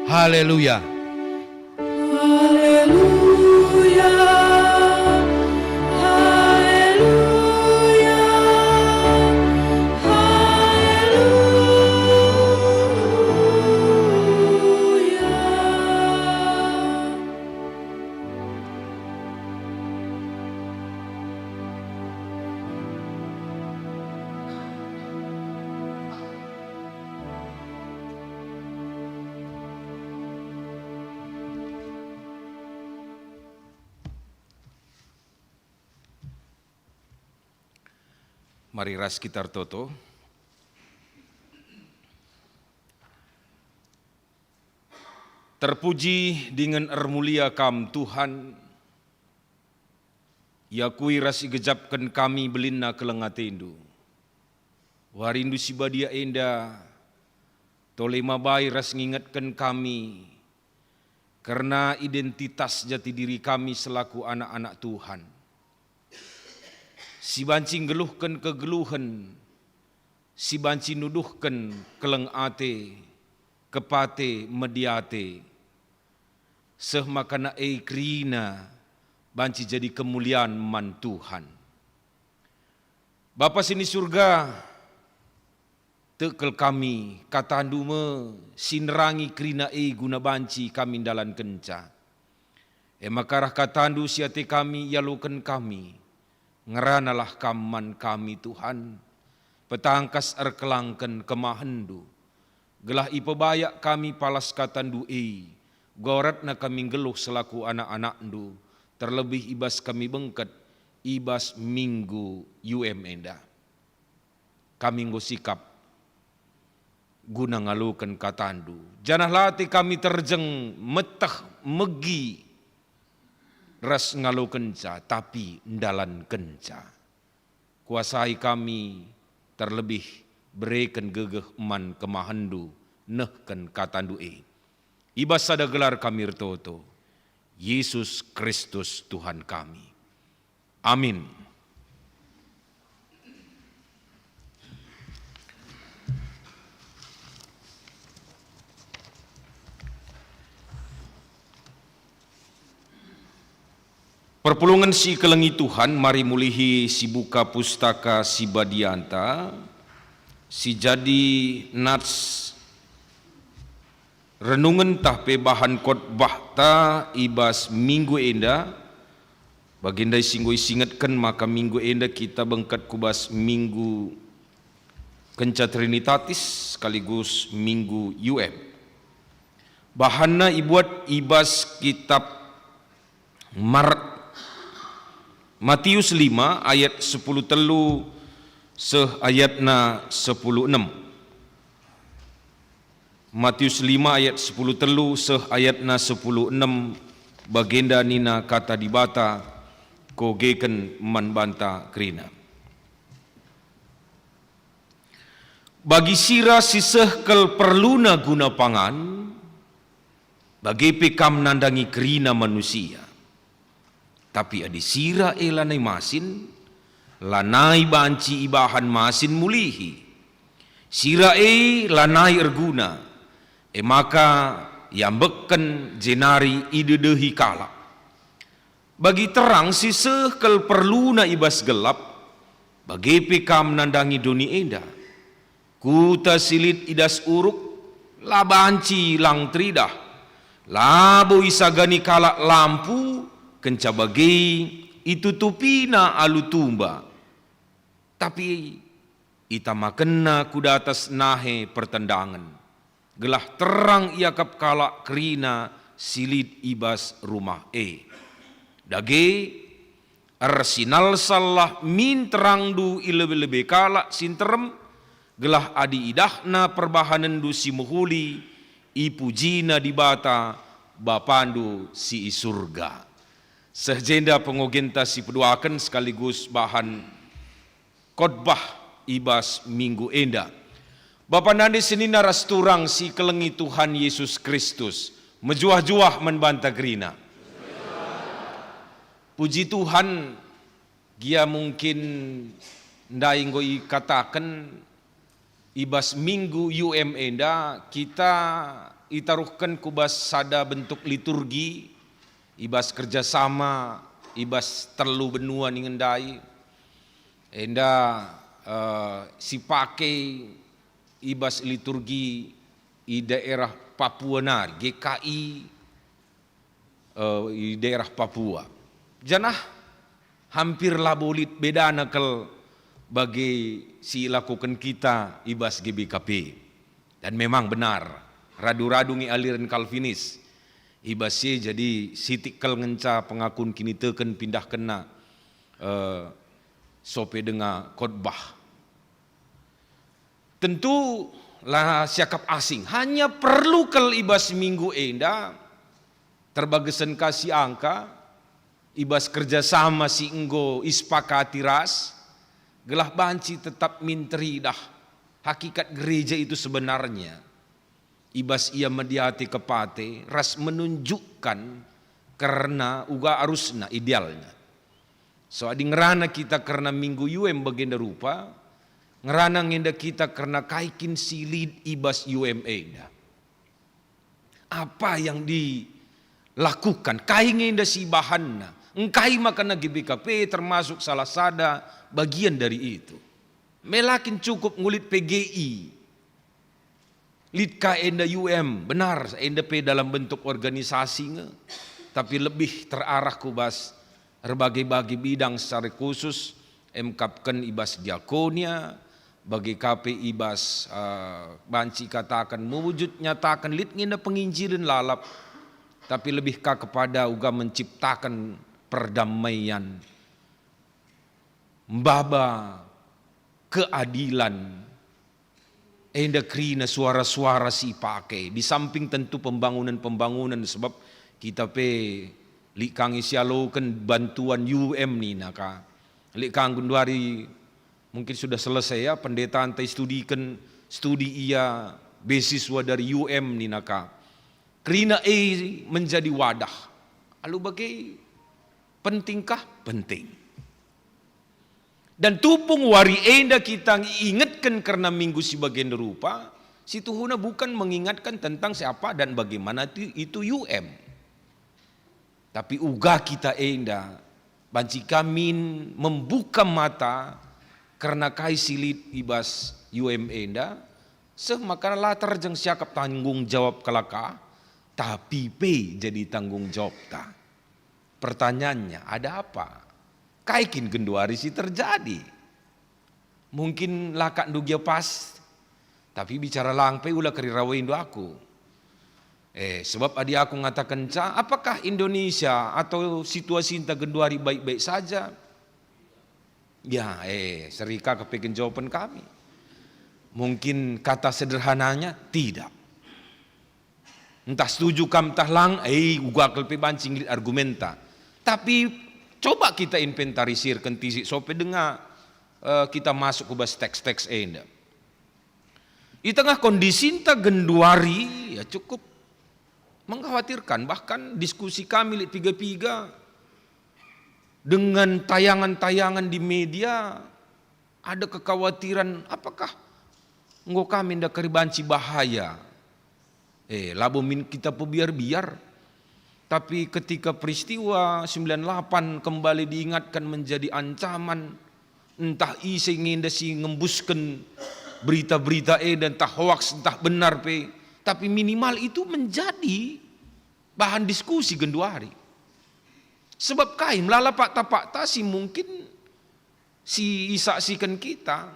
Haleluya! Haleluya, haleluya, haleluya. Mari ras kita ertoto. Terpuji dingen ermulia Kam, Tuhan, iakui ras igejapken kami belinna keleng ateNdu. Warindu si badia enda tole mabai ras ngingetken kami kerna identitas jati diri kami selaku anak-anak Tuhan, si banci nggeluhken kegeluhen, si banci nuduhken keleng ate, kepate, mediate, seh maka e kerina banci jadi kemulian man Tuhan. Bapa si ni Surga, tek kal kami, KataNdu me si nerangi kerina e guna banci kami ndalankenca. E maka arah KataNdu si ate kami ialoken kami, ngeranalah Kam man kami, Tuhan, petangkas erkelangken kemahenNdu, gelah ipebayak kami palas KataNdu e, uga oratna kami nggeluh selaku anak-anakNdu, terlebih i bas kami bengket i bas minggu U M enda. Kami enggo sikap guna ngaloken KataNdu, janah la ate kami terjeng, meteh, megi ras ngalokenca, tapi ndalankenca. Kuasai kami, terlebih bereken gegeh man kemahenNdu nehken KataNdu e. I bas sada gelar kami ertoto, Yesus Kristus Tuhan kami. Amin. Perpulungen si ikelengi Tuhan, mari mulihi sibuka Pustaka Si Badianta, si jadi nats renungen tah pe bahan khotbahta i bas minggu enda. Bagenda si enggo isingetken maka minggu enda kita bengket ku bas minggu kenca Trinitatis sekaligus minggu U M. Bahanna ibuat i bas kitab Mar-, Matius lima ayat sepuluh telu seh ayatna sepuluh enem. Matius lima ayat sepuluh telu seh ayatna sepuluh enem. Bagenda nina Kata Dibata, kogeken man banta kerina. Bagi sira si seh kal perluna guna pangan, bage pe kam nandangi kerina manusia. Tapi adi sira e lanai masin, lanai banci ibahan masin mulihi. Sira e lanai erguna, e maka iambekken jenari idedehi kalak. Bagi terang si seh kal perluna i bas gelap, bage pe kam nandangi doni enda. Kuta si lit i das uruk la banci lang teridah, labo isagani kalak lampu, kenca bage itutupina alu tumba. Tapi itamakenna ku datas nahe pertendangen, gelah terang iakap kalak kerina si lit i bas rumah e. Dage, ersinalsallah min terangndu i lebe-lebe kalak si nterem, gelah adi idahna perbahanenndu si mehuli, ipujina Dibata, Bapandu si i Surga. Seh jenda pengogenta si peduaken sekaligus bahan khotbah i bas minggu enda. Bapa nande senina ras turang si ikelengi Tuhan Yesus Kristus, mejuah-juah man banta kerina. Puji Tuhan, gia mungkin ndai enggo ikataken i bas minggu U M enda kita itaruhken ku bas sada bentuk liturgi, i bas kerjasama, i bas telu benua ningen ndai. Enda, eh, sipake i bas liturgi i daerah Papua nari, G K I, eh, i daerah Papua. Janah hampir labo lit bedana kal bage si ilakoken kita i bas G B K P. Dan memang benar, radu-radu nge aliren Kalvinis. I bas si e jadi sitik kal ngenca pengakun kiniteken pindahkenna, eh, sope denga khotbah. Tentu la siakap asing, hanya perlu kal i bas minggu enda, terbagesen ka si angka, i bas kerjasama si enggo isepakati ras, gelah banci tetap min teridah hakikat gereja itu sebenarnya. I bas ia mediati kepate ras menunjukkan kerna uga arusna idealnya. So adi ngerana kita kerna minggu U M bagenda rupa, ngerana ngenda kita kerna kai kin si lit i bas U M enda. Apa yang dilakukan, kai ngenda si ibahanna, engkai makana G B K P termasuk salah sada bagian dari itu. Melakin cukup ngulit P G I. Lit ka enda U M, benar, enda pe dalam bentuk organisasi nge, tapi lebih terarah ku bas erbage-bage bidang secara khusus, emkapken i bas diakonia, bage ka pe i bas, eh, banci kataken mewujud nyataken lit nge enda penginjilen lalap, tapi lebih ka kepada uga menciptaken perdamaian, mbaba keadilan, enda kerina suara-suara si ipake, di samping tentu pembangunan-pembangunan, sebab kita pe lit ka nge sialoken bantuan U M nina ka. Lit ka genduari mungkin sudah selesai ya, pendeta enta istudiken, studi ia beasiswa dari U M nina ka. Kerina e menjadi wadah. Alu bage pentingkah? Penting. Dan tupung wari enda kita ingetken kerna minggu si bagenda rupa, si tuhuna bukan mengingatkan tentang siapa dan bagaimana itu, itu U M. Tapi uga kita enda banci ka min membuka mata kerna kai si lit i bas U M enda, seh maka la terjeng siakap tanggung jawab kalak ka, tapi pe jadi tanggung jawabta. Pertanyaannya, ada apa? Kai kin genduari si terjadi? Mungkin lakak ndugia pas, tapi bicara lang pe ula keri rawaindu aku. Eh, sebab adi aku ngatakenca, apakah Indonesia atau situasinta genduari baik-baik saja? Ya, eh, serika kepengen jawaban kami. Mungkin kata sederhananya, tidak. Ntah setuju kam ntah lang, eh, uga kal pe banci ngilit argumenta. Tapi coba kita inventarisirken tisik sope denga, eh, kita masuk ku bas teks-teks enda. I tengah kondisinta genduari, ya, cukup mengkhawatirkan. Bahkan diskusi kami lit piga-piga dengan tayangan-tayangan di media, ada kekhawatiran, apakah enggo kami ndakari banci bahaya? Eh, labo min kita pebiar-biar. Tapi ketika peristiwa sembilan delapan kembali diingatkan menjadi ancaman, entah ise nge enda si ngembusken berita-berita enda, entah hoaks, entah benar pe, tapi minimal itu menjadi bahan diskusi genduari. Sebab kai? Melala pakta-pakta si mungkin si isaksiken kita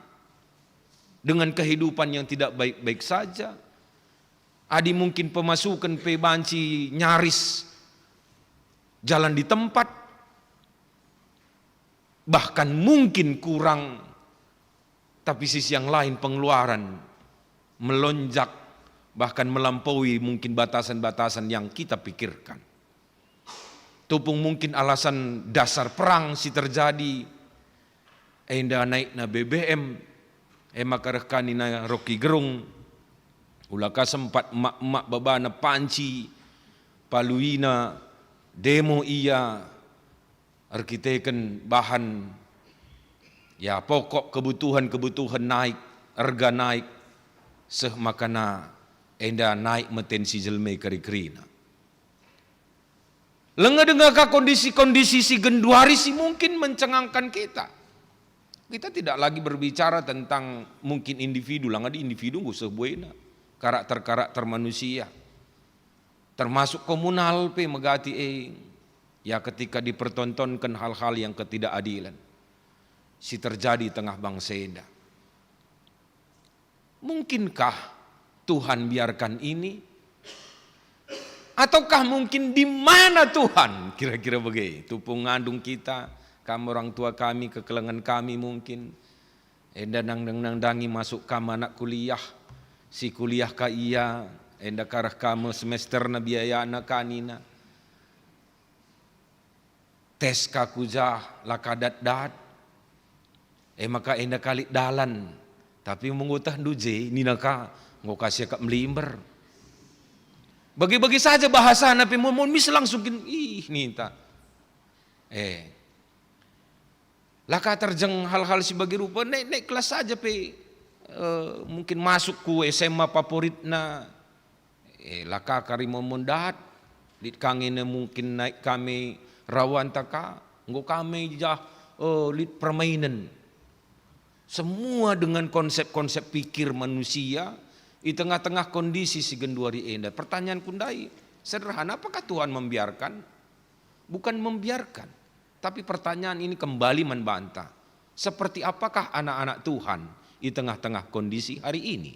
dengan kehidupan yang tidak baik-baik saja. Adi mungkin pemasuken pe banci nyaris jalan di tempat, bahkan mungkin kurang, tapi sisi yang lain pengeluaran melonjak, bahkan melampaui mungkin batasan-batasan yang kita pikirkan. Tupung mungkin alasan dasar perang si terjadi, enda naikna B B M, e maka reh ka nina Rocky Gerung, ula ka sempat emak-emak babana panci, paluina demo ia erkiteken bahan, ya, pokok kebutuhan-kebutuhan naik, erga naik, seh makana enda naik me tensi jelma keri-kerina. Langa denga ka kondisi-kondisi si genduari si mungkin mencengangkan kita. Kita tidak lagi berbicara tentang mungkin individu, langa di individu enggo seh buena, karakter-karakter manusia. Termasuk komunal pe megati e, ya, ketika dipertontonken hal-hal yang ketidakadilan si terjadi tengah bangsa enda. Mungkinkah Tuhan biarkan ini? Ataukah mungkin di mana Tuhan? Kira-kira bage. Tupung ngandung kita, kam orang tua kami, kekelengen kami mungkin. Enda nang-, nang-, nandangi masuk kam anak kuliah, si kuliah ka ia, enda kareh kam semesterna biayana ka nina. Tes ka ku jah, la ka dat-dat. E maka enda ka lit dalan. Tapi mengutahndu je, nina ka, enggo ka siakap melimber. Bagi-bagi saja bahasana pe, mun, mun mis langsung kin, ih, ninta. Eh. La ka terjeng hal-hal si bagi rupa, naik-naik kelas saja pe, eh, mungkin masuk ku S M A favoritna, eh, la ka kari momondat, lit ka nge ne mungkin naik kami rawanta ka, enggo kami jah, eh, lit permainen. Semua dengan konsep-konsep pikir manusia i tengah-tengah kondisi si genduari enda. Pertanyaanku ndai sederhana, apakah Tuhan membiarkan? Bukan membiarkan, tapi pertanyaan ini kembali man banta, seperti apakah anak-anak Tuhan i tengah-tengah kondisi hari ini?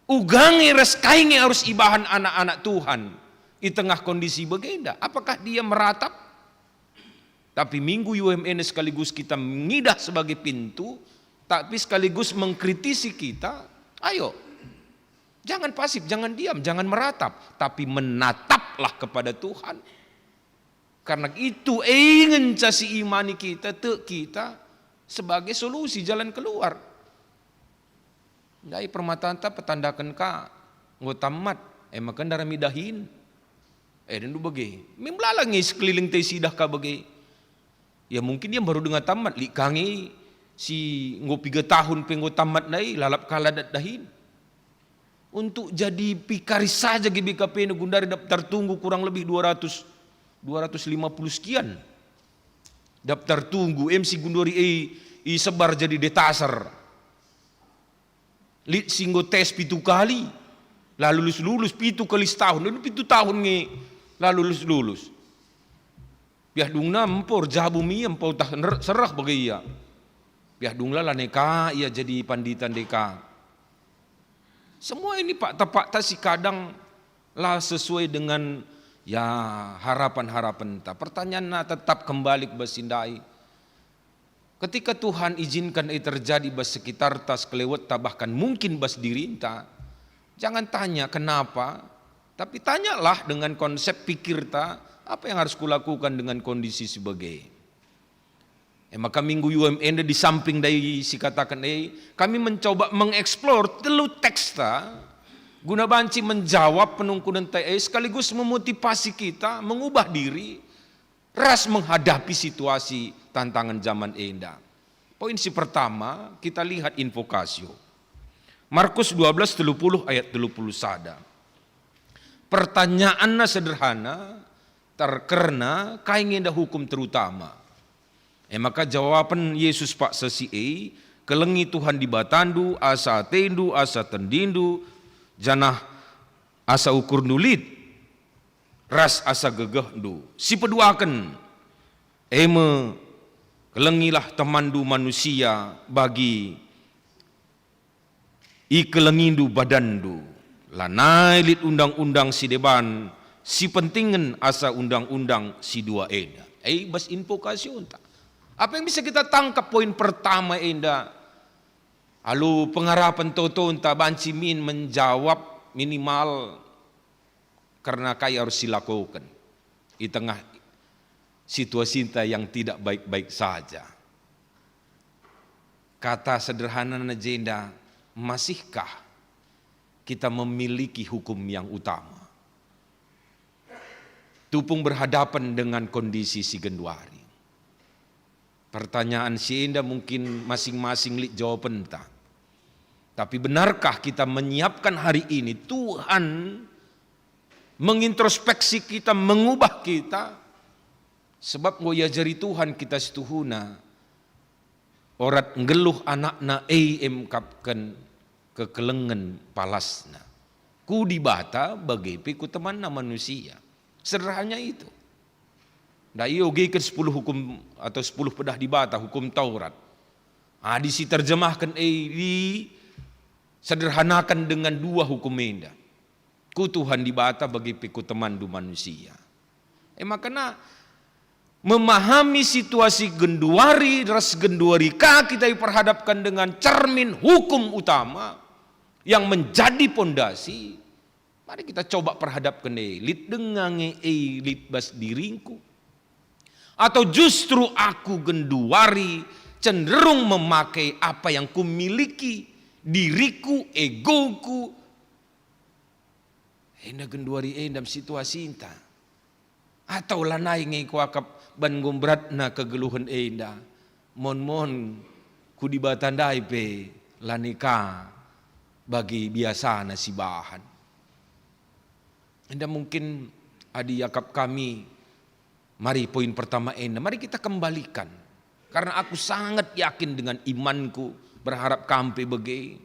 Uga nge ras kai nge arus ibahan anak-anak Tuhan i tengah kondisi bagenda? Apakah dia meratap? Tapi minggu U M N sekaligus kita ngidah sebagai pintu, tapi sekaligus mengkritisi kita. Ayo, jangan pasif, jangan diam, jangan meratap, tapi menataplah kepada Tuhan. Karena itu e ngenca si imani kita, tek kita sebagai solusi, jalan keluar. Ndai permatanta petandaken ka enggo tamat, e maka ndarami dahin. E, dendu bage. Mem lala nge sekeliling te sidah ka bage. Ya mungkin ia baru denga tamat, lit ka nge si enggo piga tahun pe enggo tamat ndai, lalap ka la dat dahin. Untuk jadi pikaris saja G B K P gundari daftar tunggu kurang lebih dua ratus, dua ratus lima puluh sekian. Daftar tunggu, M C gundari e isebar jadi detaser. Lit si enggo tes pitu kali, la lulus-lulus, pitu kali setahun, lalu pitu tahun nge la lulus-lulus. Piah dungna mpo erjabu mi, mpo tah ner-, sereh bage ia. Piah dungna lanai ka ia jadi pandita ndai ka. Semua ini fakta-fakta si kadang la sesuai dengan, ya, harapan-harapenta. Pertanyaanna tetap kembali ku bas si ndai. Ketika Tuhan izinkan e terjadi bas sekitarta, sekelewetta, bahkan mungkin bas dirinta, Jangan tanya kenapa, tapi tanyalah dengan konsep pikirta, apa yang harus kulakukan dengan kondisi si bage. E maka minggu U M enda di samping dari si kataken e, kami mencoba mengeksplor telu teksta guna banci menjawab penungkunenta e sekaligus memotivasi kita mengubah diri ras menghadapi situasi tantangan zaman enda. Poin si pertama, kita lihat invokasio. Markus dua belas telu puluh ayat telu puluh sada. Pertanyaanna sederhana, terkerna kai nge enda hukum terutama. E maka jawapen Yesus paksa si e, "Kelengi Tuhan Dibatandu asa atendu, asa tendindu, janah asa ukurndu lit, ras asa gegehndu." Si peduaken, e me, "Kelengilah temanndu manusia bagi ikelengindu badanndu." Lanai lit undang-undang si deban si pentingen asa undang-undang si dua enda. E bas invokasionta. Apa yang bisa kita tangkap poin pertama enda? Alu pengarapen totonta banci min menjawab minimal karena kai harus silakoken i tengah situasinta yang tidak baik-baik saja. Kata sederhanana jenda, masihkah kita memiliki hukum yang utama? Tupung berhadapan dengan kondisi si genduari. Pertanyaan si enda mungkin masing-masing lit jawabenta. Tapi benarkah kita menyiapkan hari ini Tuhan mengintrospeksi kita, mengubah kita? Sebab enggo iajari Tuhan kita situhuna, orat nggeluh anakna e emkapken kekelengen palasna. Ku Dibata bage pe ku temanna manusia. Sederhana itu. Nda iogeken sepuluh hukum atau sepuluh pedah Dibata, hukum Taurat. Adi si terjemahken e disederhanakan dengan dua hukum enda. Ku Tuhan Dibata bagi pe ku temanndu manusia. E makana memahami situasi genduari ras genduari ka kita diperhadapkan dengan cermin hukum utama yang menjadi pondasi. Mari kita coba perhadapken e, lit denga nge e lit bas diringku? Atau justru aku genduari cenderung memakai apa yang kumiliki, diriku, egoku, enda genduari enda situasinta? Atau lanai nge kuakap ban enggo beratna kegeluhen enda? Mon-mon ku Dibata ndai pe lanai ka bagi biasana sibahan. Enda mungkin adi iakap kami, mari poin pertama enda, mari kita kembalikan. Karena aku sangat yakin dengan imanku, berharap kam pe bage.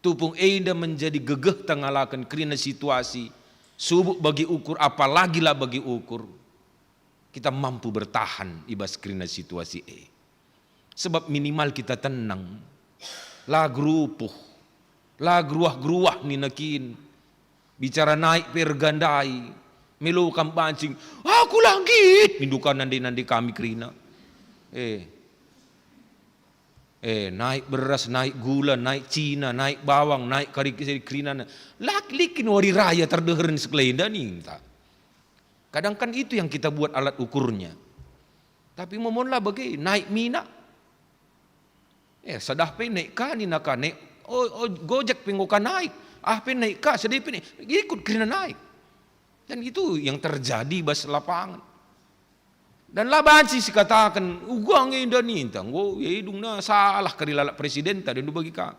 Tupung enda menjadi gegehta ngalaken kerina situasi, subuk bagi ukur, apalagi la bagi ukur. Kita mampu bertahan i bas kerina situasi e. Sebab minimal kita tenang. La gerupuh, la geruah-geruah nina kin. Bicara naik pe erga ndai, melo kam banci, "Aku la nggit," nindu ka nande-nande kami kerina. Eh. Eh, naik beras, naik gula, naik Cina, naik bawang, naik kari kerinana. La lit kin wari raya terdeherin sekelenda ninta. Kadang kan itu yang kita buat alat ukurnya. Tapi momon la bage, naik minak. Eh, sadah pe naik ka nina ka, naik, oh, oh, Gojek pe enggo ka naik. Ah pe naik ka, sedih pe naik, ikut kerina naik. Dan itu yang terjadi bas lapangan. Dan la banci sikataken, "Uga nge enda ninta, enggo, ya, idungna salah kari lalap presidenta, dan bagi ka."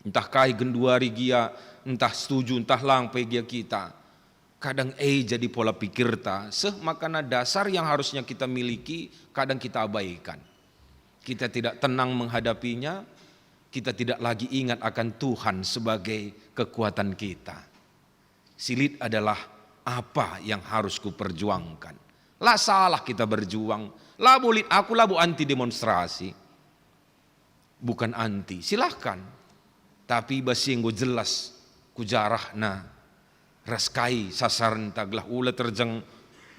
Entah kai genduari gia, entah setuju, entah lang pe gia kita. Kadang e jadi pola pikirta, seh makana dasar yang harusnya kita miliki, kadang kita abaikan. Kita tidak tenang menghadapinya, kita tidak lagi ingat akan Tuhan sebagai kekuatan kita. Si lit adalah apa yang harus kuperjuangkan. La salah kita berjuang, labo lit aku labo anti demonstrasi. Bukan anti, silahkan. Tapi bas si enggo jelas kujarahna ras kai sasarenta gelah ula terjeng,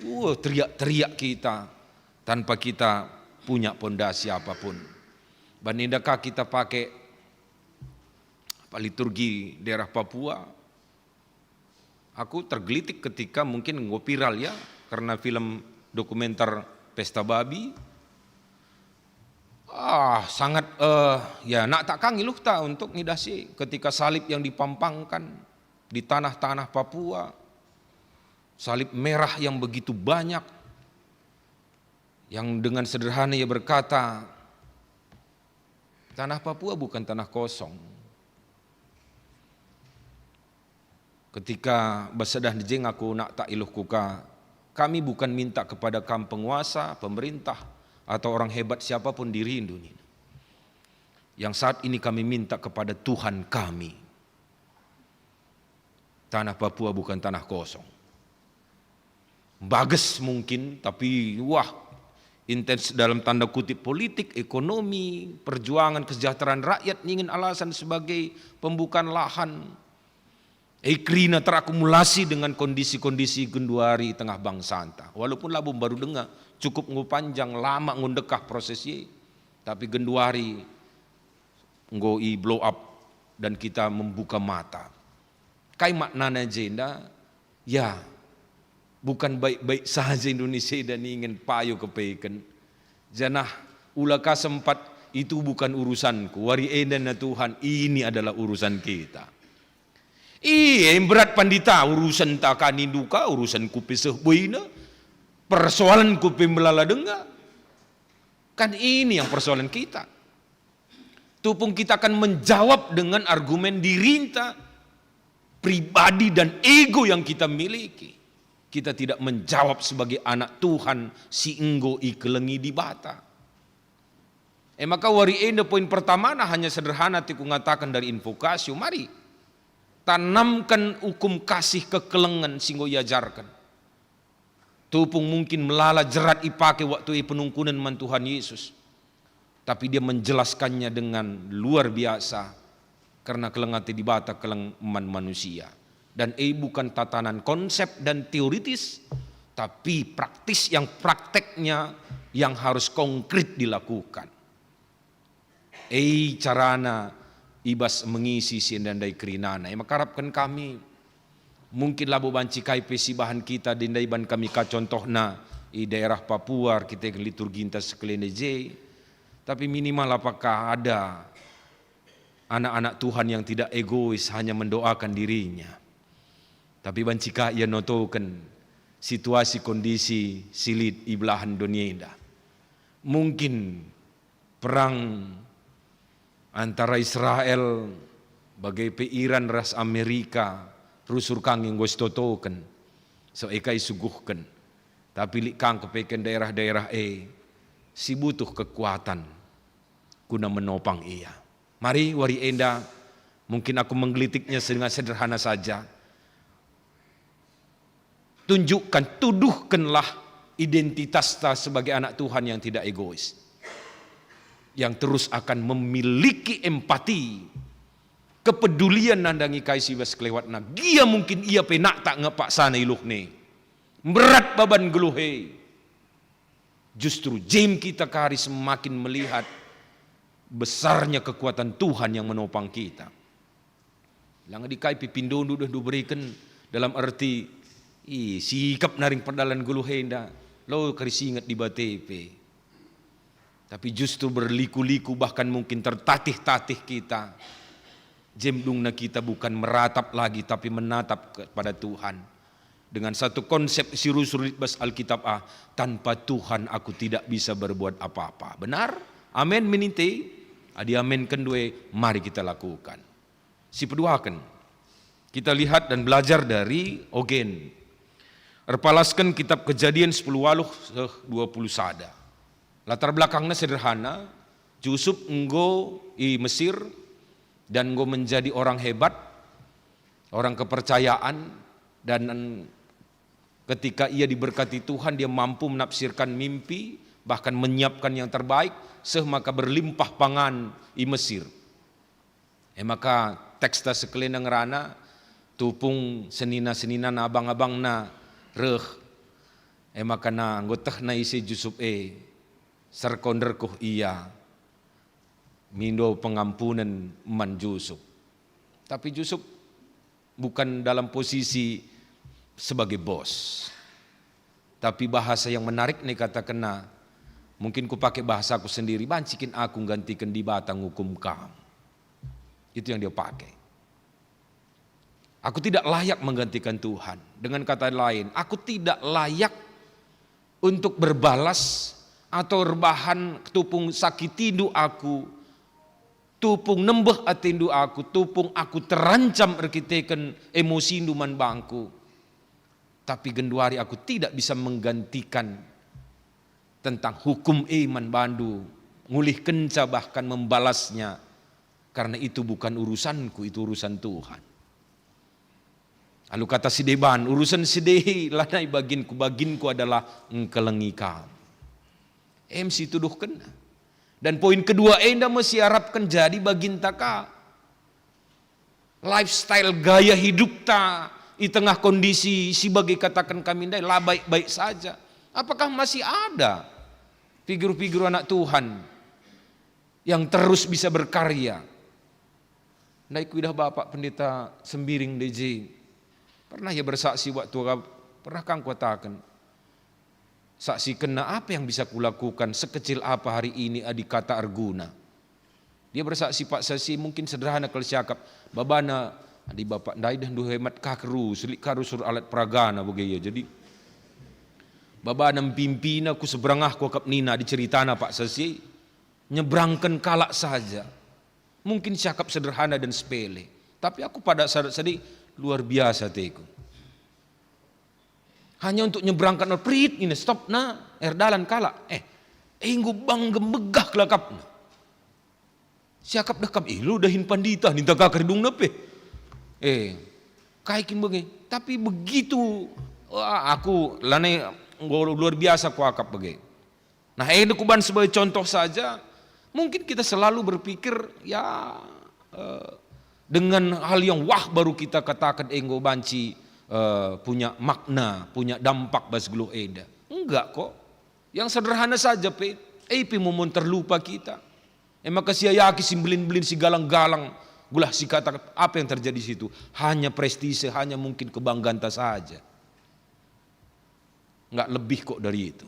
uh, teriak-teriak kita tanpa kita punya pondasi apapun. Ban enda ka kita pake liturgi daerah Papua. Aku tergelitik ketika mungkin enggo viral ya, karena film dokumenter Pesta Babi. Ah, sangat, eh, ya, naktak ka ngiluhta untuk ngidah si ketika salib yang dipampangkan di tanah-tanah Papua, salib merah yang begitu banyak, yang dengan sederhana ia berkata, "Tanah Papua bukan tanah kosong." Ketika bas sedah nijeng aku naktak iluhku ka, kami bukan minta kepada kam penguasa, pemerintah, atau orang hebat siapapun dirindu, nina. Yang saat ini kami minta kepada Tuhan kami. Tanah Papua bukan tanah kosong. Bagus mungkin, tapi wah, intens dalam tanda kutip politik, ekonomi, perjuangan kesejahteraan rakyat ningen alasan sebagai pembukaan lahan. E, kerina terakumulasi dengan kondisi-kondisi genduari tengah bangsanta. Walaupun labo mbaru denga, cukup enggo panjang, lama enggo ndekah proses e. Tapi genduari enggo i blow up dan kita membuka mata. Kai maknana jenda? Ya, bukan baik-baik saja Indonesia enda ningen payo kepeken. Janah ula ka sempat, "Itu bukan urusanku, wari enda na Tuhan, ini adalah urusan kita." Iya, berat pandita, urusan ta ka nindu ka, urusan ku pe seh boina, persoalan ku pe melala denga. Kan ini yang persoalan kita. Tupung kita akan menjawab dengan argumen dirinta, pribadi dan ego yang kita miliki. Kita tidak menjawab sebagai anak Tuhan si enggo ikelengi Dibata. E maka wari enda poin pertamana hanya sederhana ti kungataken dari invokasio. Mari, tanamken ukum kasih kekelengen si enggo iajarken. Tupung mungkin melala jerat ipake waktu e penungkunen man Tuhan Yesus. Tapi dia menjelaskannya dengan luar biasa, karena keleng ate Dibata keleng man manusia. Dan e bukan tatanan konsep dan teoritis, tapi praktis yang prakteknya yang harus konkret dilakukan. E carana i bas mengisi si enda ndai kerinana. E maka arapken kami, mungkin labo banci kai pe si bahan kita ndai ban kami ka contohna i daerah Papua, kita liturginta sekelene je. Tapi minimal apakah ada anak-anak Tuhan yang tidak egois hanya mendoakan dirinya, tapi banci ka ia notoken situasi kondisi si lit i belahan dunia enda. Mungkin perang antara Israel bage pe Iran ras Amerika rusur ka nge enggo sitotoken, so e ka isuguhken. Tapi lit ka ngkepeken daerah-daerah e si butuh kekuatan guna menopang ia. Mari wari enda, mungkin aku menggelitiknya dengan sederhana saja. Tunjukkan, tuduhkenlah identitasta sebagai anak Tuhan yang tidak egois, yang terus akan memiliki empati, kepedulian nandangi kai si bas kelewatna. Gia mungkin ia pe naktak nge paksana iluhna. Mberat baban geluh e. Justru jem kita kari semakin melihat besarnya kekuatan Tuhan yang menopang kita. Lang di kai pe pindondu deh ndu beriken dalam arti, ih, sikap naring perdalan geluh enda, lo kari singet Dibata pe. Tapi justru berliku-liku, bahkan mungkin tertatih-tatih kita. Jem dungna kita bukan meratap lagi, tapi menatap kepada Tuhan. Dengan satu konsep si rusur lit bas Alkitab, ah, "Tanpa Tuhan aku tidak bisa berbuat apa-apa." Benar? Amin, mininte? Adi amin kendue, mari kita lakukan. Si peduaken, kita lihat dan belajar dari Ogen. Erpalasken kitab Kejadian sepuluh waluh seh dua puluh sada. Latar belakangna sederhana, Jusup enggo i Mesir dan enggo menjadi orang hebat, orang kepercayaan, dan ketika ia diberkati Tuhan, dia mampu menafsirkan mimpi, bahkan menyiapkan yang terbaik, seh maka berlimpah pangan i Mesir. E maka teksta sekelina ngerana, tupung senina-seninana, abang-abangna reh. E maka na enggo tehna ise Jusup e, serko nderkuh ia mindo pengampunen man Jusup. Tapi Jusup bukan dalam posisi sebagai bos. Tapi bahasa yang menarik nih katakenna, mungkin kupake bahasaku sendiri, "Banci kin aku nggantiken Dibata ngukum kam." Itu yang dia pakai. "Aku tidak layak menggantikan Tuhan." Dengan kata lain, aku tidak layak untuk berbalas atau erbahan tupung sakitindu aku, tupung nembeh atendu aku, tupung aku terancam erkiteken emosindu man bangku. Tapi genduari aku tidak bisa menggantikan tentang hukum e man bandu, ngulihkenca bahkan membalasnya, karena itu bukan urusanku, itu urusan Tuhan. Alu kata si deban, urusan si dehi lanai baginku, baginku adalah engkelengi kam. Em si tuduhkenna. Dan poin kedua enda me si arapken jadi baginta ka. Lifestyle, gaya hidupta i tengah kondisi si bage kataken kami ndai la baik-baik saja. Apakah masih ada figur-figur anak Tuhan yang terus bisa berkarya? Ndai kuidah Bapak Pendeta Sembiring D J. Pernah ia bersaksi waktu pernah kang kuataken. Saksikenna apa yang bisa kulakukan sekecil apa hari ini adi kata erguna. Dia bersaksi, Pak, saksi mungkin sederhana kal siakap. Babana, adi bapak ndai dah ndu hemat ka keru, selik ka rusur alat peragana bage ia. Jadi, babana mpimpina ku seberangah kuakap nina, adi ceritana, Pak, saksi, nyeberangken kalak saja. Mungkin siakap sederhana dan sepele. Tapi aku pada saat sadi luar biasa teku. Hanya untuk nyeberangkan, prit ini stop na, erdalan kalak. Eh, enggo bangga megah kelakapna. Siakap dah kam, eh, lu dahin pandita, ninta ka kerdungna pe. Eh, kai kin bage. Tapi begitu, wah, aku lanai enggo luar biasa kuakap bage. Nah, enda kuban sebagai contoh saja, mungkin kita selalu berpikir, ya, eh, dengan hal yang wah baru kita katakan enggo banci, eh, punya makna, punya dampak bas geluh enda. Enggak kok. Yang sederhana saja pe, e pe mumun terlupa kita. E maka si ayaki si mbelin-mbelin si galang-galang, gelah si katakan apa yang terjadi situ? Hanya prestise, hanya mungkin kebangganta saja. Nggak lebih kok dari itu.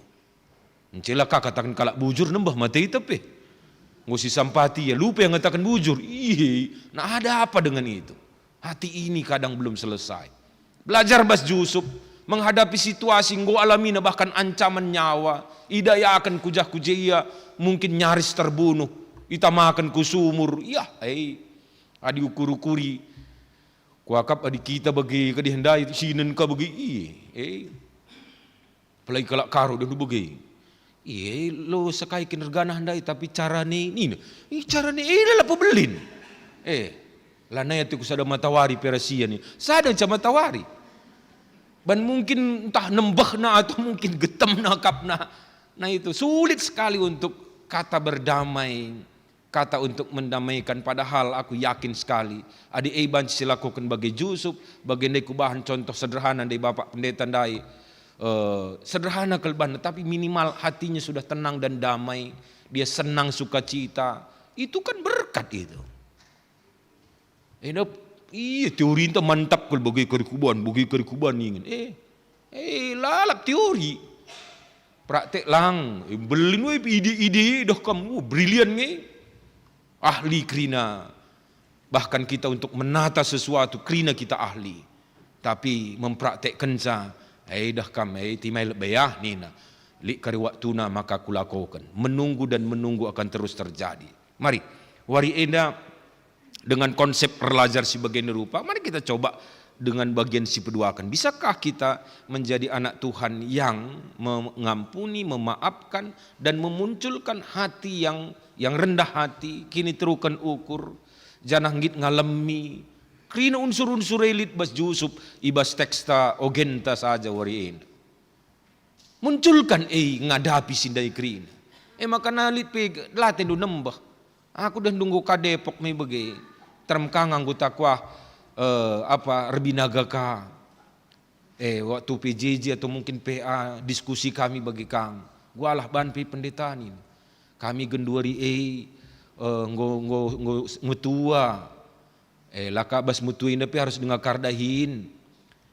Encela ka kataken kalak bujur nembeh mate itep eh. Enggo sisampati ia, lupa yang ngataken bujur. Ih, nah ada apa dengan itu? Hati ini kadang belum selesai. Belajar bas Jusup, menghadapi situasi enggo alamina bahkan ancaman nyawa. Idayaken kujah-kujah ia, mungkin nyaris terbunuh. Itamaken ku sumur. Yah, eh. Adi ukur-ukuri. Kuakap adi kita bage kadi ndai sinen ka bage, ie, eh. Apalagi kalak Karo dendu bage. Ie, lo sekai kinergana ndai, tapi carane nina. Ih, carane, eh, lala pebelin. Eh, lanai atiku sada matawari perasian ni. Sada ca matawari. Ban mungkin entah nembehna atau mungkin getemna akapna. Nah, itu sulit sekali untuk kata berdamai. Kata untuk mendamaikan, padahal aku yakin sekali, adi e banci silakoken bage Jusup, bage ndai kubahan contoh sederhana ndai Bapak Pendeta ndai, eh, sederhana kal banna, tapi minimal hatinya sudah tenang dan damai, dia senang sukacita, itu kan berkat itu. Enda, iya, teorinta mantap kal, bage kari kubahan, bage kari kubahan ningen. Eh, eh, lalap teori. Praktek lang, eh, mbelin we ide-ide dah kam, uh, brilian nge. Ahli kerina. Bahkan kita untuk menata sesuatu, kerina kita ahli. Tapi mempraktekkenca, eh, dah kam, eh, timai lebe ah, nina. Lit kari waktuna maka kulakoken. Menunggu dan menunggu akan terus terjadi. Mari, wari enda dengan konsep erlajar si bage rupa, mari kita coba dengan bagian si peduaken. Bisakah kita menjadi anak Tuhan yang mengampuni, memaafkan, dan memunculkan hati yang, yang rendah hati, kiniteruken ukur, janah nggit ngalemi kerina unsur-unsur e lit bas Jusup, i bas teksta ogenta saja wari enda. Munculkan e ngadapi si ndai kerina. E maka na lit pe la tendu nembeh. Aku dah nunggu ka Depok me bage. Terem ka nganggo takuah, eh, apa, erbinaga ka. Eh, waktu P J J atau mungkin P A diskusi kami bage kang. Gualah ban pe pendeta nin. Kami genduari e, eh, nggo, nggo, nggo, ngetua. Eh, la ka bas metue enda pe harus denga ka erdahin.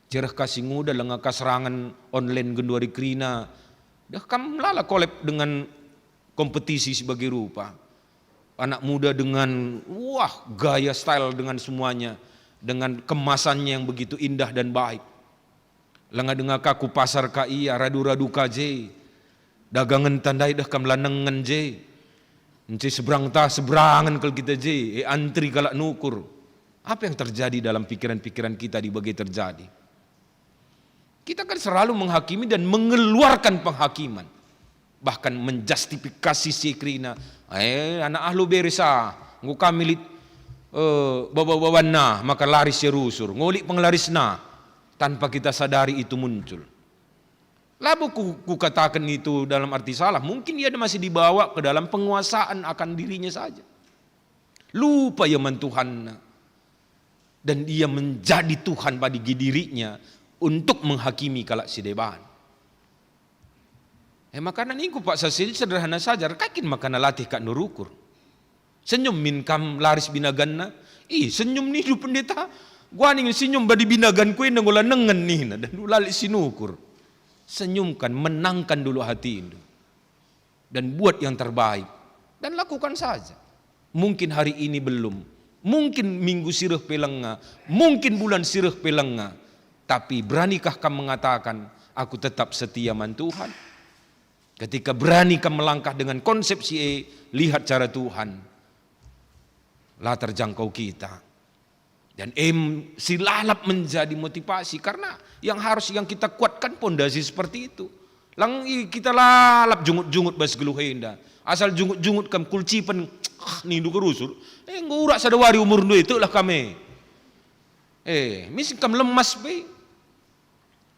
Cereh ka si nguda, langa ka serangan online genduari kerina. Dah kam lala kolep dengan kompetisi si bage rupa. Anak muda dengan, wah, gaya style dengan semuanya, dengan kemasannya yang begitu indah dan baik. Langa denga ka ku pasar ka ia, radu-radu ka je. Dagangen tandai deh kam lanengen je. Nce seberang ta, seberangen kal kita je, e antri kalak nukur. Apa yang terjadi dalam pikiran-pikiran kita di bage terjadi? Kita kan selalu menghakimi dan mengeluarkan penghakiman, bahkan menjustifikasi si kerina, "Eh, anak ahlu beres ah, enggo kami lit, eh, baba-babanna, maka laris si rusur, ngolik penglarisna," tanpa kita sadari itu muncul. Labo ku, kukataken itu dalam arti salah, mungkin ia masih dibawa ke dalam penguasaan akan dirinya saja. Lupa ia man Tuhanna. Dan ia menjadi Tuhan bagi dirinya untuk menghakimi kalak si deban. E, makana ningku paksa si sederhana saja, erkai kin makana latih ka nurukur. Senyum min kam laris binaganna? Ih, senyum nindu pendeta. Guaning senyum badi binagan ku enda ngola nengen nina, dan lalap sinukur. Senyumkan, menangkan dulu hatindu. Dan buat yang terbaik, dan lakukan saja. Mungkin hari ini belum, mungkin minggu si reh pe lenga, mungkin bulan si reh pe lenga, tapi beranikah kam mengatakan, "Aku tetap setia man Tuhan"? Ketika berani kam melangkah dengan konsep si e, lihat cara Tuhan, la terjangkau kita. Dan em si lalap menjadi motivasi, karena yang harus yang kita kuatkan pondasi seperti itu. Lang i-, kita lalap jungut-jungut bas geluh enda. Asal jungut-jungut kam kulcipen, ah, nindu kerusur. Eh, enggo urak sada wari umurndu e, teklah kam e. Eh, misi kam lemas pe.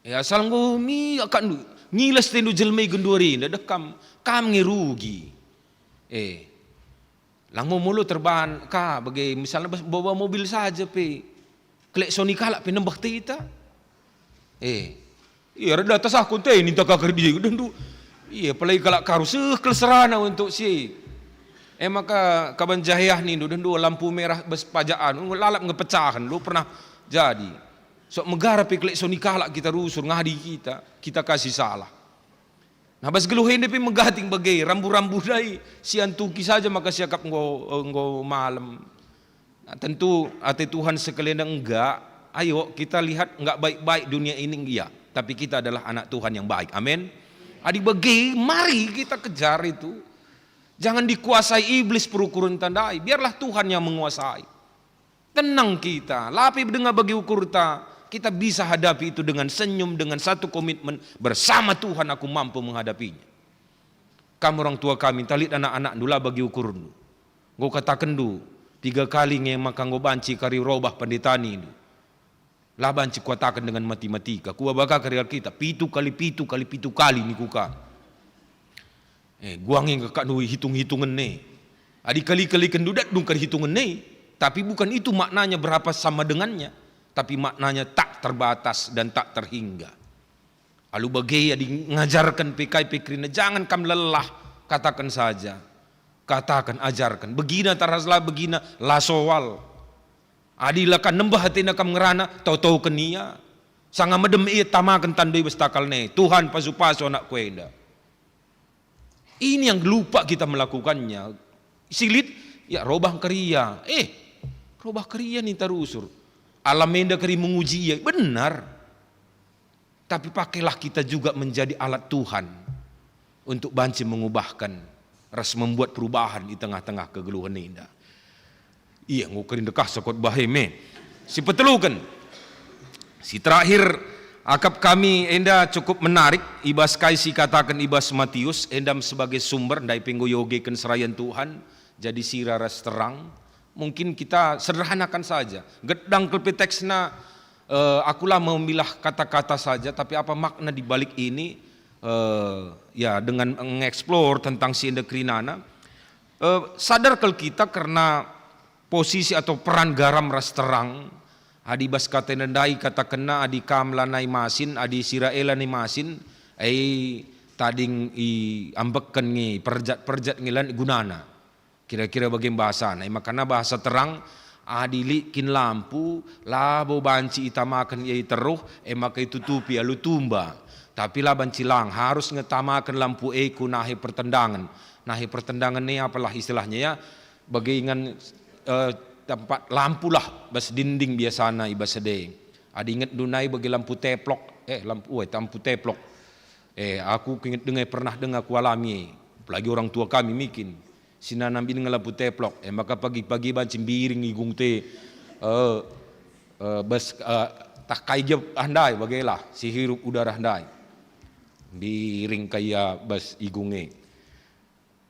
Eh, asal enggo mi akapndu, ngilas tendu jelma i genduari enda, deh kam, kam nge rugi. Eh, Lang mo molo terban ka bage, misalna bas bawa mobil saja pe. Kelek soni kalak pe nembeh teta. Eh. Ia reda atas aku ente ninta ka kerja dendu. Ia apalagi kalak karu seh kel serana untuk si. Eh, maka kaban jahayah nindu dendu lampu merah bas pajaan, lalap ngepecahen lu pernah jadi. Sok megara pe kelek soni kalak kita rusur ngadi kita, kita kasih salah. Nah, bas geluh enda pe megating bage, rambu-rambu ndai, siantuki saja maka siakap enggo, enggo malem. Nah, tentu ate Tuhan sekali enda enggak, ayo kita lihat enggak baik-baik dunia ini, iya, tapi kita adalah anak Tuhan yang baik. Amin. Adi bage, mari kita kejar itu. Jangan dikuasai iblis perukuren tandai, biarlah Tuhan yang menguasai. Tenang kita, la pe denga bagi ukurta, kita bisa hadapi itu dengan senyum, dengan satu komitmen, "Bersama Tuhan aku mampu menghadapinya." Kam orang tua kami, ntah lit anak-anakndu la bagi ukurndu. Enggo katakenndu, tiga kali nge maka enggo banci kari robah pendeta nindu. La banci kuataken dengan matematika, kuaba ka kari Alkitab, pitu kali pitu kali pitu kali niku ka. Eh, guangi engkakndu hitung-hitungen e. Adi kali-kaliken dudat dungkar hitungen e, tapi bukan itu maknanya berapa sama dengannya, tapi maknanya tak terbatas dan tak terhingga. Alu bage adi ngajarken pe kai pe kerina, jangan kam lelah, kataken saja. Kataken, ajarken. Begina taraslah, begina la soal. Adi la ka nembeh atena kam ngerana, tau-tauken ia. Sanga medem ia tamaken tandoi bas takalna e, "Tuhan, pasu-pasu anakku enda." Ini yang lupa kita melakukannya. Silit, ya, robah keria. Eh, robah keria ninta rusur. Alam enda kari menguji ia. Benar. Tapi pakailah kita juga menjadi alat Tuhan untuk banci mengubahkan ras membuat perubahan di tengah-tengah kegeluhen enda. Ia enggo kari ndekah sekot bahe me. Si peteluken. Si terakhir, akap kami enda cukup menarik i bas kai si kataken i bas Matius, enda sebagai sumber ndai pe enggo iogeken serayan Tuhan, jadi sira ras terang. Mungkin kita sederhanakan saja. Gedang kal pe teksna, eh, aku la memilah kata-kata saja, tapi apa makna di balik ini, eh, ya, dengan mengeksplor tentang si enda kerinana, Eh, sadar kal kita kerna posisi atau peran garam ras terang. Adi bas kata enda ndai katakenna, adi kam lanai masin, adi sira e lanai masin, ai tading iambekken nge, perjat-perjat nge lan gunana. Kira-kira bage bahasana. Makana bahasa terang Adi lit kin lampu, labo banci itamaken ia i teruh, e maka itutupi alu tumba. Tapi la banci lang, harus nge tamaken lampu e ku nahe pertendangen. Nahe pertendangen e apalah istilahnya ya, bage ingan, eh, tempat lampu lah, bas dinding biasana i bas ede. Adi ingetndu nai bage lampu teplok, eh, lampu, uai, lampu teplok. Eh, aku kuinget denga, pernah denga kualami e. Apalagi orang tua kami mikin. Si nanam inge lampu teplok, e maka pagi-pagi banci mbiring igung te, eh, eh, bas, eh, tah kai gia ah ndai bagelah, si hirup udara ndai. Mbiring ka ia bas igung e.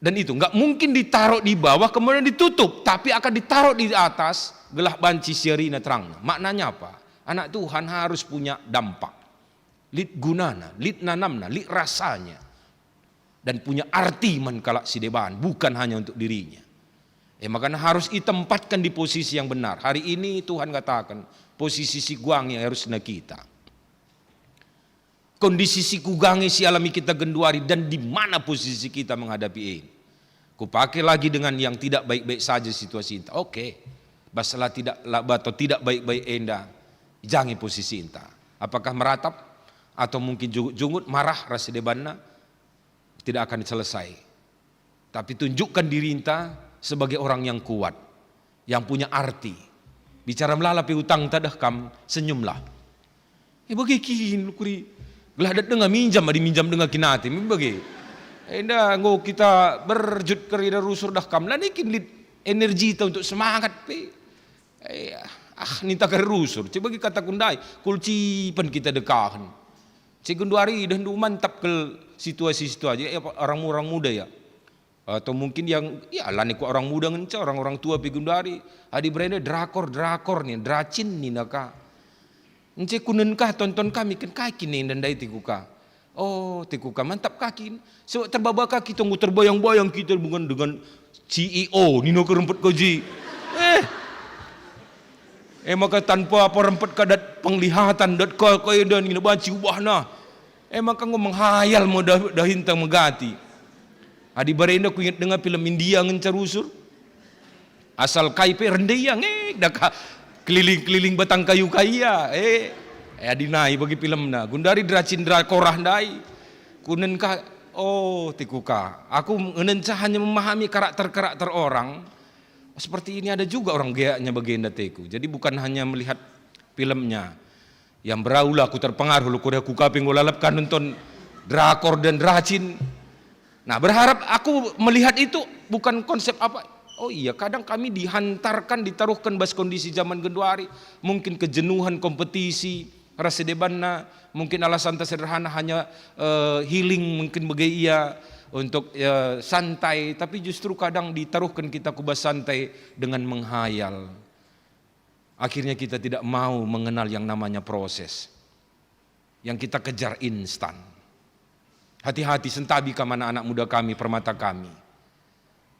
Dan itu nggak mungkin ditaruh di bawah kemudian ditutup, tapi akan ditaruh di atas, gelah banci siarina terangna. Maknanya apa? Anak Tuhan harus punya dampak. Lit gunana, lit nanamna, lit rasanya. Dan punya arti man kalak si deban, bukan hanya untuk dirinya. E maka harus itempatkan di posisi yang benar. Hari ini Tuhan katakan, posisi si kuga nge harusna kita. Kondisi si kuga nge si alami kita genduari dan di mana posisi kita menghadapi e. Kupake lagi dengan yang tidak baik-baik saja situasi enta. Oke, bas la tidak, la, atau tidak baik-baik enda, i ja nge posisinta. Apakah meratap? Atau mungkin jungut-jungut, marah ras debanna? Tidak akan selesai. Tapi tunjukkan dirinta sebagai orang yang kuat, yang punya arti. Bicara melala pe utangta deh kam, senyumlah. E bage kin lukuri, gelah dat denga minjam, adi minjam denga kin ate, me bage. Enda enggo kita berjut kerina rusur deh kam, la nai kin lit energita untuk semangat pe. Eh, ah, ninta kari rusur, cik bagi kata kundai, kul cipen kita dekahen. Cik genduari idah ndu mantap kel situasi-situasi, eh, orang, orang muda ya. Atau mungkin yang, ya, la ni ku orang muda ngenca, orang-orang tua pe genduari. Adi berenda drakor, drakor ni, dracin ni naka. Ence kunen kah tonton kami ken kai kin enda ndai tiku ka. Oh, tiku ka mantap kakin. Sebab terbaba kaki tunggu terbayang-bayang kita dengan, dengan C E O nina kerempet gaji. Eh. Eh maka tanpa apa rempet ka dat penglihatan dat ka, ka enda nina banci ubahna. Eh maka enggo menghayal mo dah, dahinta megati. Adi barenda kuinget denga film India ngenca rusur. Asal kai pe rende ia nge, daka keliling-keliling batang kayu ka ia. Eh, eh, adi nai bagi filmna. Gundari dracin drakorah ndai. Kunen ka, oh, tiku ka. Aku ngenca hanya memahami karakter-karakter orang. Seperti ini ada juga orang geaknya bagenda teku. Jadi bukan hanya melihat filmnya. Yang beraulah aku terpengaruh, lukuri aku kape enggo lalap kan nonton drakor dan dracin. Nah, berharap aku melihat itu bukan konsep apa. Oh iya, kadang kami dihantarkan, ditaruhkan bas kondisi zaman genduari, mungkin kejenuhan kompetisi, ras sedebanna, mungkin alasanta sederhana hanya, eh, healing mungkin bage ia untuk, eh, santai, tapi justru kadang ditaruhkan kita ku bas santai dengan menghayal. Akhirnya kita tidak mau mengenal yang namanya proses. Yang kita kejar instan. Hati-hati, sentabi kam anak-anak muda kami, permata kami.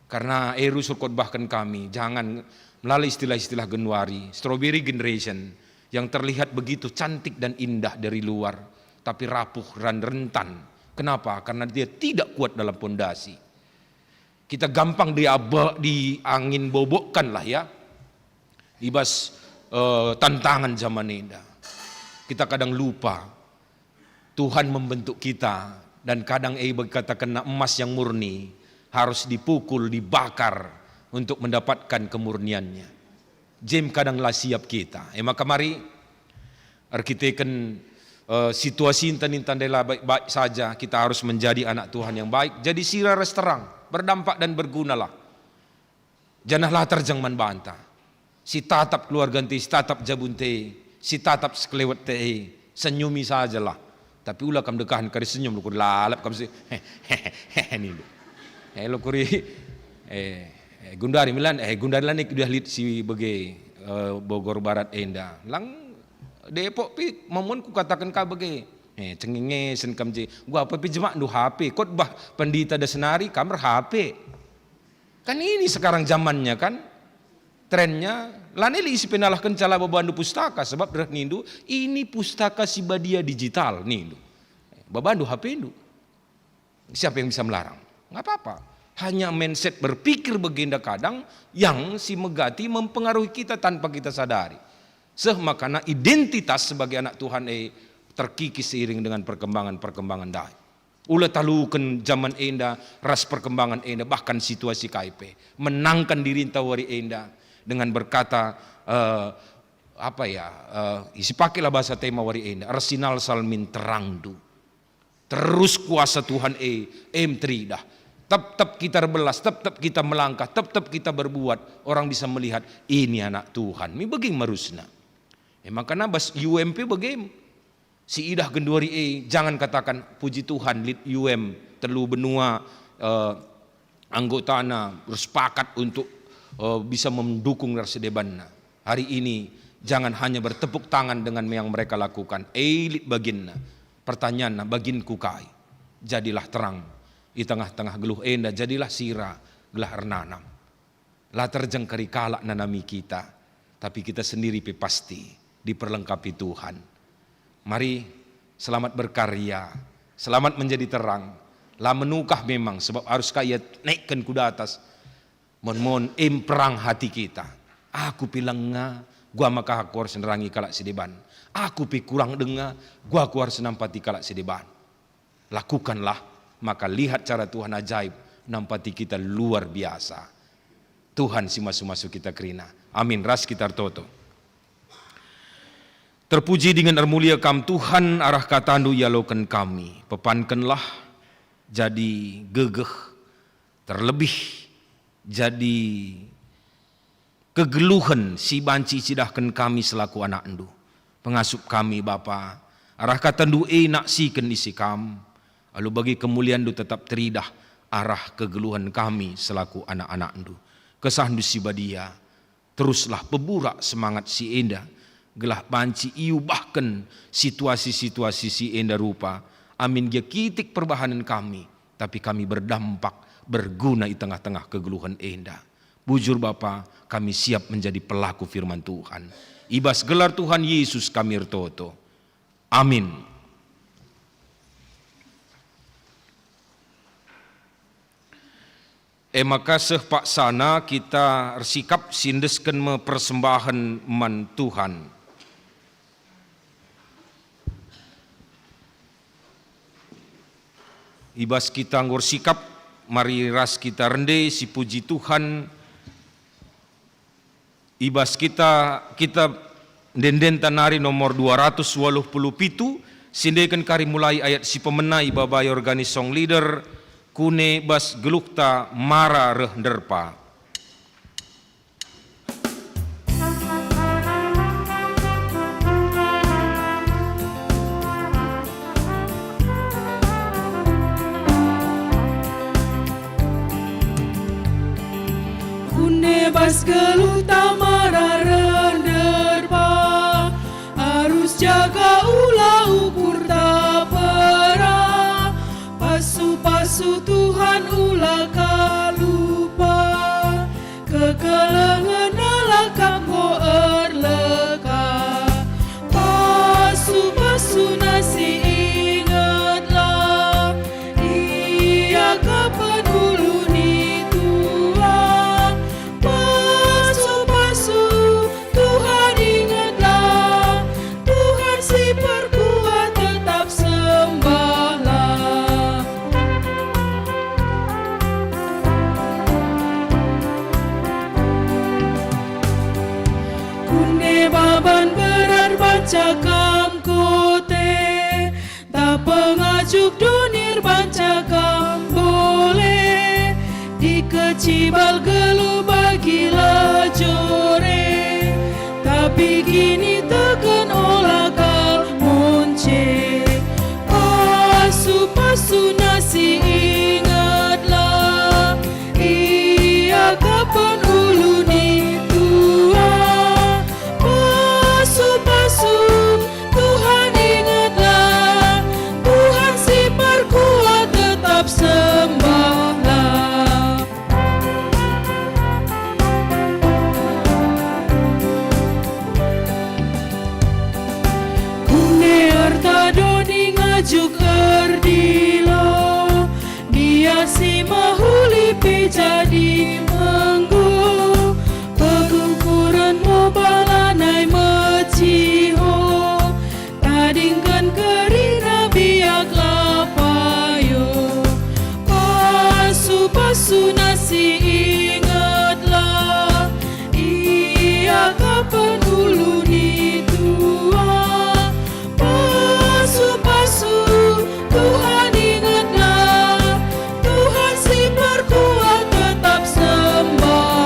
Karena e rusur khotbahken kami, jangan melalui istilah-istilah genduari, strawberry generation, yang terlihat begitu cantik dan indah dari luar, tapi rapuh dan rentan. Kenapa? Karena dia tidak kuat dalam pondasi. Kita gampang diabek, diangin bobokkan lah ya. I bas, eh, tantangan zaman enda. Kita kadang lupa Tuhan membentuk kita, dan kadang e bagi katakenna emas yang murni harus dipukul, dibakar untuk mendapatkan kemurniannya. Jem kadang la siap kita. E maka mari erkiteken, eh, situasi enta ninta ndai la baik-baik saja, kita harus menjadi anak Tuhan yang baik, jadi sira ras terang, berdampak dan bergunalah. Janah la terjeng man banta. Si tatap keluarganta, si tatap jabunta, si tatap sekelewetta e, senyumi sajalah. Tapi ula kam dekahen kari senyum, lukuri lalap kam si, nindu. Eh, lukuri, eh, eh, gundari milan, eh, gundari la ni kudah lit si bage, eh, Bogor Barat enda. Lang Depok pe mamun kukataken ka bage. Eh, cengengesen kam je. Gua apa pe jemakndu H P. Khotbah pendeta da senari kam er-H P. Kan ini sekarang zamannya kan, trennya, lanai lit isi penalahkenca la babandu pustaka, sebab reh nindu, ini pustaka si badia digital nindu. Babandu H P-ndu. Siapa yang bisa melarang? Nggak apa-apa. Hanya mindset berpikir bagenda kadang yang si megati mempengaruhi kita tanpa kita sadari. Seh makana identitas sebagai anak Tuhan e terkikis seiring dengan perkembangan-perkembangan ndai. Ula taluken jaman enda ras perkembangan enda, bahkan situasi kai pe. Menangkan dirinta wari enda dengan berkata, eh, apa ya, eh, isi pakailah bahasa tema wari enda, "Ersinalsal min terangndu." Terus kuasa Tuhan e, em teridah. Tep-tep kita erbelas, tep-tep kita melangkah, tep-tep kita berbuat, orang bisa melihat, "Ini anak Tuhan." Mi bage marusna. E, makana bas U M P bage. Si idah genduari e, jangan katakan, "Puji Tuhan, lit U M telu benua, eh, anggotana bersepakat untuk, eh, bisa mendukung ras debanna." Hari ini, jangan hanya bertepuk tangan dengan yang mereka lakukan. Eh, lit baginna. Pertanyaanna, baginku kai? Jadilah terang i tengah-tengah geluh enda, jadilah sira gelah ernanam. La terjengkeri kalak nanami kita, tapi kita sendiri pe pasti diperlengkapi Tuhan. Mari, selamat berkarya, selamat menjadi terang. La menukah memang, sebab arus ka ia naikkan ku datas. Mon-mon, em perang hati kita. Aku pe lenga, gua maka aku arus nerangi kalak si deban. Aku pe kurang denga, gua aku arus nampati kalak si deban. Lakukanlah, maka lihat cara Tuhan ajaib nampati kita luar biasa. Tuhan si masu-masu kita kerina. Amin. Ras kita ertoto. Terpuji dingen ermulia Kam, Tuhan, arah kataNdu ialoken kami. Pepankenlah jadi gegeh, terlebih jadi kegeluhen si banci icidahken kami selaku anakNdu. Pengasup kami, Bapa, arah kataNdu e naksiken ise Kam, alu bagi kemulianNdu tetap teridah arah kegeluhen kami selaku anak-anakNdu. KesahNdu si Badia, teruslah peburak semangat si enda, gelah banci iubahken situasi-situasi si enda rupa, amin gia kitik perbahanen kami, tapi kami berdampak, berguna i tengah-tengah kegeluhen enda. Bujur Bapa, kami siap menjadi pelaku firman Tuhan. I bas gelar Tuhan Yesus kami ertoto. Amin. E maka seh paksana kita ersikap si endesken me persembahen man Tuhan. I bas kita enggo ersikap, mari ras kita rende sipuji Tuhan. I bas kita, kita ende-endenta nari nomor dua ratus waluh puluh pitu, si endeken kari mulai ayat si pemena ibabai organis song leader, kune bas geluhta mara reh nderpa. Kune bas geluhta mara reh nderpa, arus jaga ula ukurta pera, pasu-pasu Tuhan ula ka lupa. Kekelengen la kam enggo erleka, pasu-pasuna si ingetlah, ia ka penulu ni Tuhan. Pasu-pasu Tuhan ingetlah, Tuhan si perkuat tetap sembahlah. Kune baban berat banca kam kote, tah pengajuk doni erbanca kam bole, dikecibal geluh bagi la jore, tapi kiniteken ola kal monce. Pasu-pasuna si ingetlah, ia ka penulu ni Tuhan. Pasu-pasu Tuhan ingetlah, Tuhan si perkuat tetap sembahlah. Kune erta doni ngajuk erdilo, nia si mehuli pe jadi menggo, pekukurenmu balanai meciho, tadingken kerina biaklah payo. Pasu-pasu nasi ingetlah, ia ka penulu ni tua. Pasu-pasu Tuhan ingetlah, Tuhan si perkuah tetap sembahlah.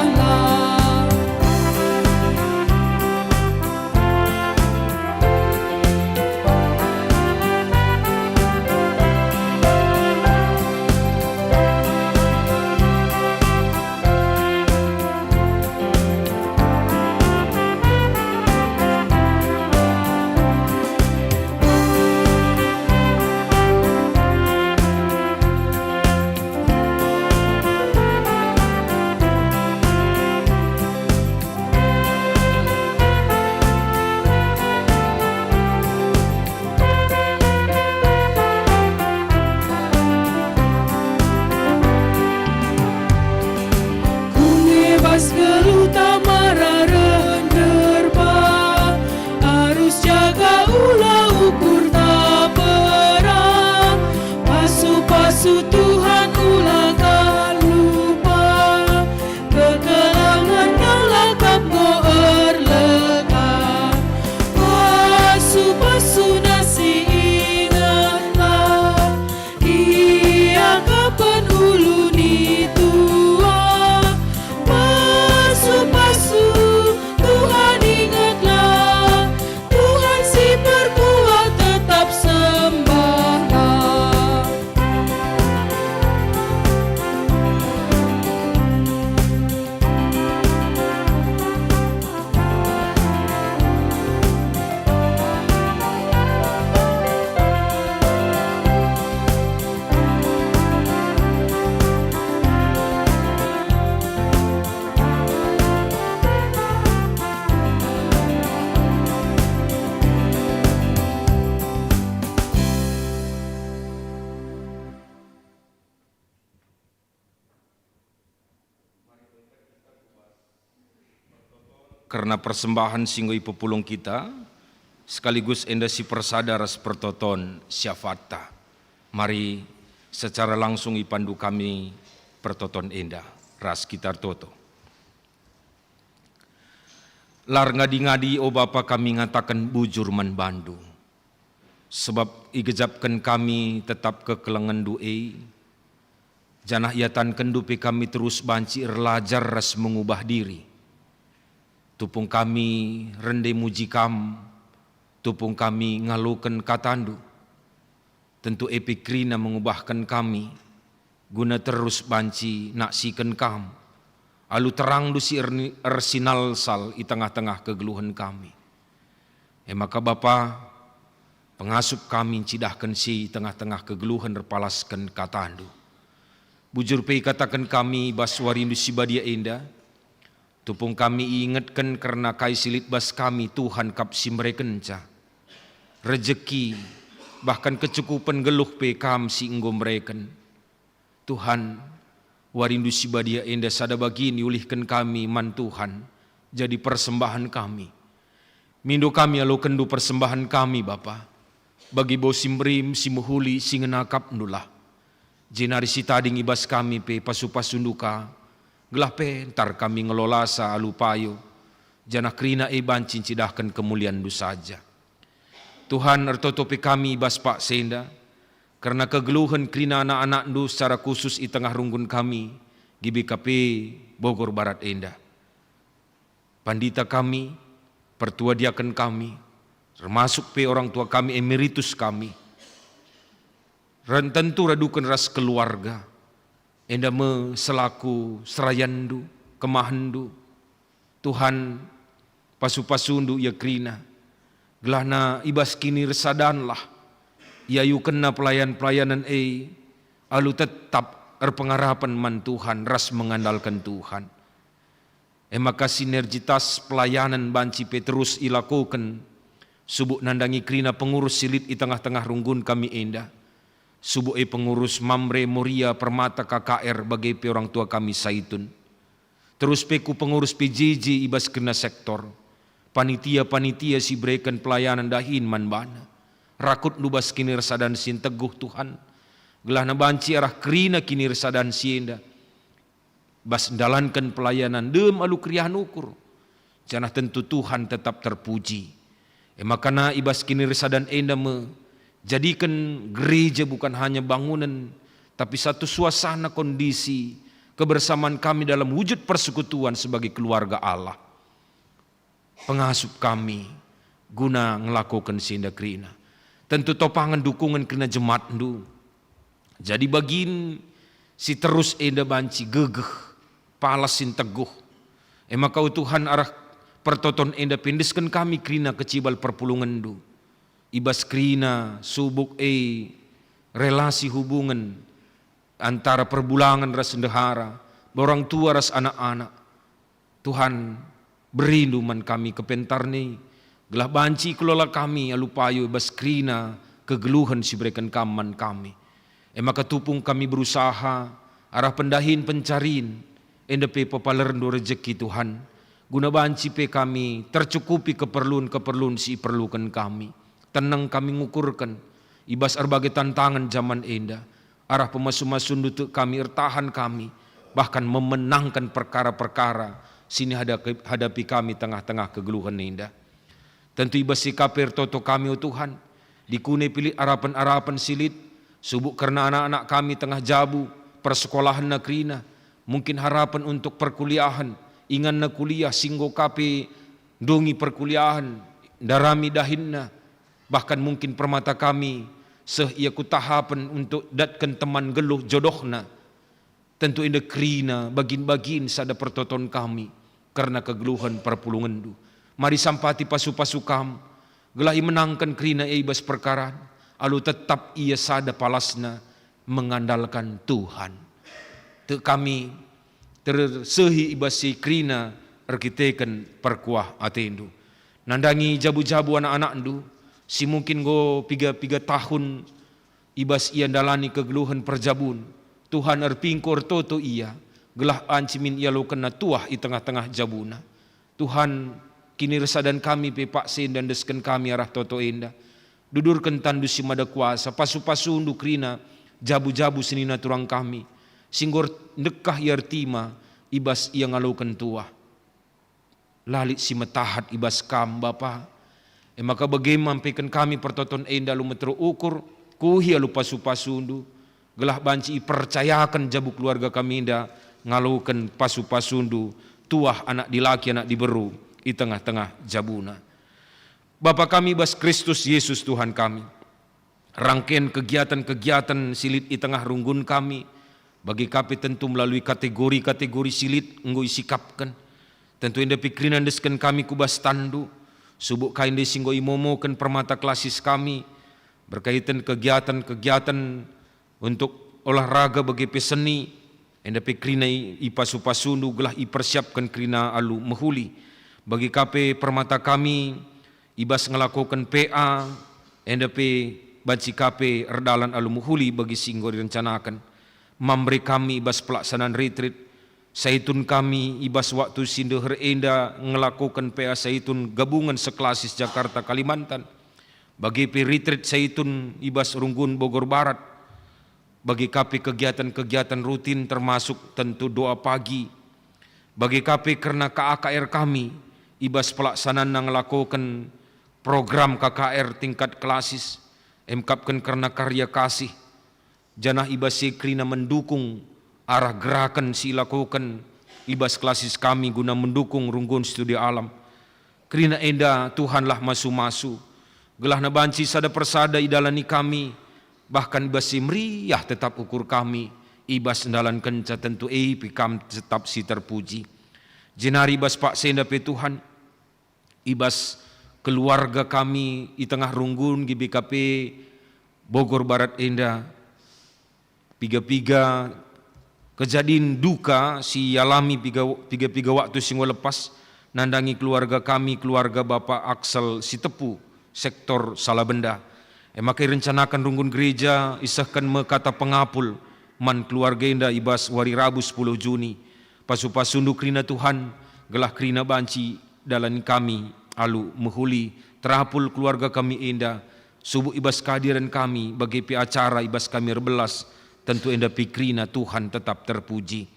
Kune bas geluh tamara reh nderba, arus jaga ula ukur tapera. Pasu-pasu Tuhan ula kam lupa, kekelengen ula kam enggo erleka. Pasu-pasu nasi ingetlah, ia ka penulu ni tua. Pasu-pasu Tuhan ingetlah, Tuhan si perkuah tetap sembahlah. Kerna persembahen si enggo ipepulung kita, sekaligus enda si persada ras pertoton syafatta. Mari secara langsung ipandu kami pertoton enda, ras kita ertoto. La erngadi-ngadi, o Bapa, kami ngataken bujur man bandu, sebab igejapken kami tetap kekelengenndu e, janah iatankenndu pe kami terus banci erlajar ras mengubah diri. Tupung kami rende muji kam, tupung kami ngaloken katandu. Tentu e pe kerina mengubahken kami, guna terus banci naksiken kam, alu terangndu si erni-, ersinalsal i tengah-tengah kegeluhen kami. E maka Bapa, pengasup kami ncidahken si i tengah-tengah kegeluhen erpalasken katandu. Bujur pe ikataken kami bas warindu si badia enda, tupung kami iingetken kerna kai si lit bas kami Tuhan kap si merekenca. Rejeki, bahkan kecukupen geluh pe Kam si enggo mereken. Tuhan, warindu si badia enda sada bagin iulihken kami man Tuhan, jadi persembahen kami. Mindo kami alokenndu persembahen kami, Bapa, bagi bau si merim, si mehuli, si ngenakapndulah. Jenari si tading i bas kami pe pasu-pasundu ka, gelah pentar kami ngelolasa alu payo, janah kerina e banci ncidahken kemulianndu saja. Tuhan, ertoto pe kami i bas paksa enda, kerna kegeluhen kerina anak-anakndu secara khusus i tengah runggun kami, G B K P Bogor Barat enda. Pandita kami, pertua diaken kami, termasuk pe orang tua kami, emeritus kami, ren tentu raduken ras keluarga, enda me selaku serayanndu, kemahenndu. Tuhan, pasu-pasundu ia kerina, gelahna i bas kinirsadanlah iayukenna pelayan-pelayanen e alu tetap erpengarapen man Tuhan ras mengandalken Tuhan. E maka sinergitas pelayanen banci pe terus ilakoken, subuk nandangi kerina pengurus si lit i tengah-tengah runggun kami enda. Subuk e pengurus Mamre Moria Permata K K R bage pe orang tua kami Saitun. Terus pe ku pengurus P J J i bas kerina sektor, panitia-panitia si bereken pelayanan dahin man bana. Rakutndu bas kinirsadan si nteguh, Tuhan, gelahna banci arah kerina kinirsadan si enda, bas ndalanken pelayanan dem alu keriahen ukur, janah tentu Tuhan tetap terpuji. E maka na i bas kinirsadan enda me, jadiken gereja bukan hanya bangunen, tapi satu suasana, kondisi, kebersamaan kami dalam wujud persekutuan sebagai keluarga Allah. Pengasup kami guna ngelakoken si enda kerina. Tentu topangen dukungen kerina jemaatndu. Jadi bagin si terus enda banci gegeh, palas si nteguh. E maka, o Tuhan, arah pertoton enda pe endesken kami kerina kecibal perpulungenndu. I bas kerina subuk e relasi hubungen antara perbulangen ras ndehara, orang tua ras anak-anak. Tuhan, berindu man kami kepentarna, gelah banci kelola kami alu payo i bas kerina kegeluhen si bereken Kam man kami. E maka tupung kami berusaha arah pendahin pencarin, enda pe pepalerndu rejeki, Tuhan, guna banci pe kami tercukupi keperlun-keperlun si iperluken kami. Teneng kami ngukurken i bas erbage tantangen jaman enda. Arah pemasu-masundu tek kami ertahan kami, bahkan memenangken perkara-perkara si nihadapi kami tengah-tengah kegeluhen enda. Tentu i bas si ka pe ertoto kami, o Tuhan, dikune pe lit arapen-arapen si lit, subuk kerna anak-anak kami tengah jabu persekolahenna kerina, mungkin harapen untuk perkuliahen, inganna kuliah si enggo ka pe ndungi perkuliahen, ndarami dahinna, bahkan mungkin permata kami seh ia ku tahapen untuk datken teman nggeluh jodohna. Tentu enda kerina bagin-bagin sada pertoton kami kerna kegeluhen perpulungenndu. Mari sampati pasu-pasu Kam, gelah imenangken kerina e i bas perkaran, alu tetap ia sada palasna mengandalkan Tuhan. Tek kami tersehi i bas si kerina erkiteken perkuah atendu. Nandangi jabu-jabu anak-anakndu si mungkin enggo piga-piga tahun i bas ia ndalani kegeluhen perjabun. Tuhan, erpingko ertoto ia, gelah banci min ialokenna tuah i tengah-tengah jabuna. Tuhan, kinirsadan kami pe paksa enda endesken kami arah toto enda. Dudurken tanNdu si mada kuasa, pasu-pasundu kerina jabu-jabu senina turang kami, si enggo er-, ndekah ia ertima i bas ia ngaloken tuah. La lit si metahat i bas Kam, Bapa. E maka bage mampeken kami pertoton enda alu meteruk ukur, kuhi alu pasu-pasundu, gelah banci ipercayaken jabu keluarga kami enda ngaloken pasu-pasundu, tuah anak dilaki, anak diberu i tengah-tengah jabuna. Bapa kami bas Kristus Yesus Tuhan kami, rangken kegiatan-kegiatan si lit i tengah runggun kami, bage ka pe tentu melalui kategori-kategori si lit enggo isikapken. Tentu enda pe kerina endesken kami ku bas tanNdu, subuk kai ndai si enggo imomoken permata klasis kami, berkaiten kegiatan-kegiatan untuk olahraga bage pe seni, enda pe kerina i-, ipasu-pasuNdu gelah ipersiapken kerina alu mehuli. Bage ka pe permata kami i bas ngelakoken P A, enda pe banci ka pe erdalan alu mehuli bagi si enggo irencanaken. Mamre kami i bas pelaksanaan retreat, Saitun kami i bas waktu si ndeher enda ngelakoken P A Saitun gabungen seklasis Jakarta Kalimantan, bage pe retreat Saitun i bas runggun Bogor Barat, bage ka pe kegiatan-kegiatan rutin termasuk tentu doa pagi, bage ka pe kerna K A K R kami i bas pelaksananna ngelakoken program K K R tingkat klasis, emkapken kerna karya kasih, janah i bas si kerina mendukung arah geraken si ilakoken i bas klasis kami guna mendukung runggun studi alam. Kerina enda Tuhanlah masu-masu, gelahna banci sada persada idalani kami, bahkan i bas si meriah tetap ukur kami, i bas ndalankenca tentu e pe Kam tetap si terpuji. Jenari i bas paksa enda pe Tuhan, i bas keluarga kami i tengah runggun G B K P Bogor Barat enda, piga-piga kejadin duka si ialami piga, piga-piga waktu si enggo lepas, nandangi keluarga kami, keluarga Bapa Aksel Sitepu, sektor Salabenda. E maka irencanaken runggun gereja isehken me kata pengapul man keluarga enda i bas wari Rabu sepuluh Juni. Pasu-pasundu kerina Tuhan, gelah kerina banci dalani kami alu mehuli terapul keluarga kami enda, subuk i bas kehadiren kami, bage pe acara i bas kami erbelas, tentu enda pe kerina Tuhan tetap terpuji.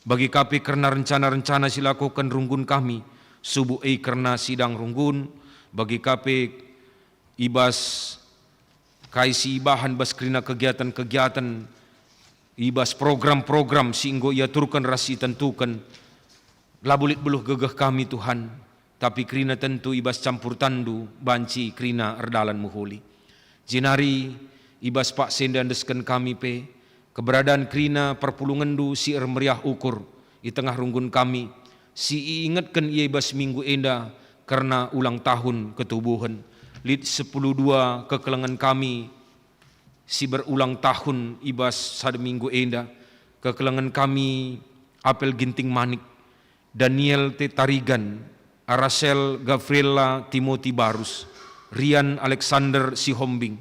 Bage ka pe kerna rencana-rencana si lakoken runggun kami, subuk e kerna sidang runggun, bage ka pe i bas kai si ibahan bas kerina kegiatan-kegiatan, i bas program-program si enggo iaturken ras itentuken, labo lit beluh gegeh kami, Tuhan, tapi kerina tentu i bas campur tanNdu banci kerina erdalan mehuli. Jenari i bas paksa enda endesken kami pe, keberadaan kerina perpulungenNdu si ermeriah ukur i tengah runggun kami, si iingetken ia i bas minggu enda kerna ulang tahun ketubuhen. Lit sepuluh dua kekelengen kami si berulang tahun i bas sada minggu enda, kekelengen kami Apel Ginting Manik, Daniel T. Tarigan, Aracel Gabriela Timoti Barus, Rian Alexander Sihombing,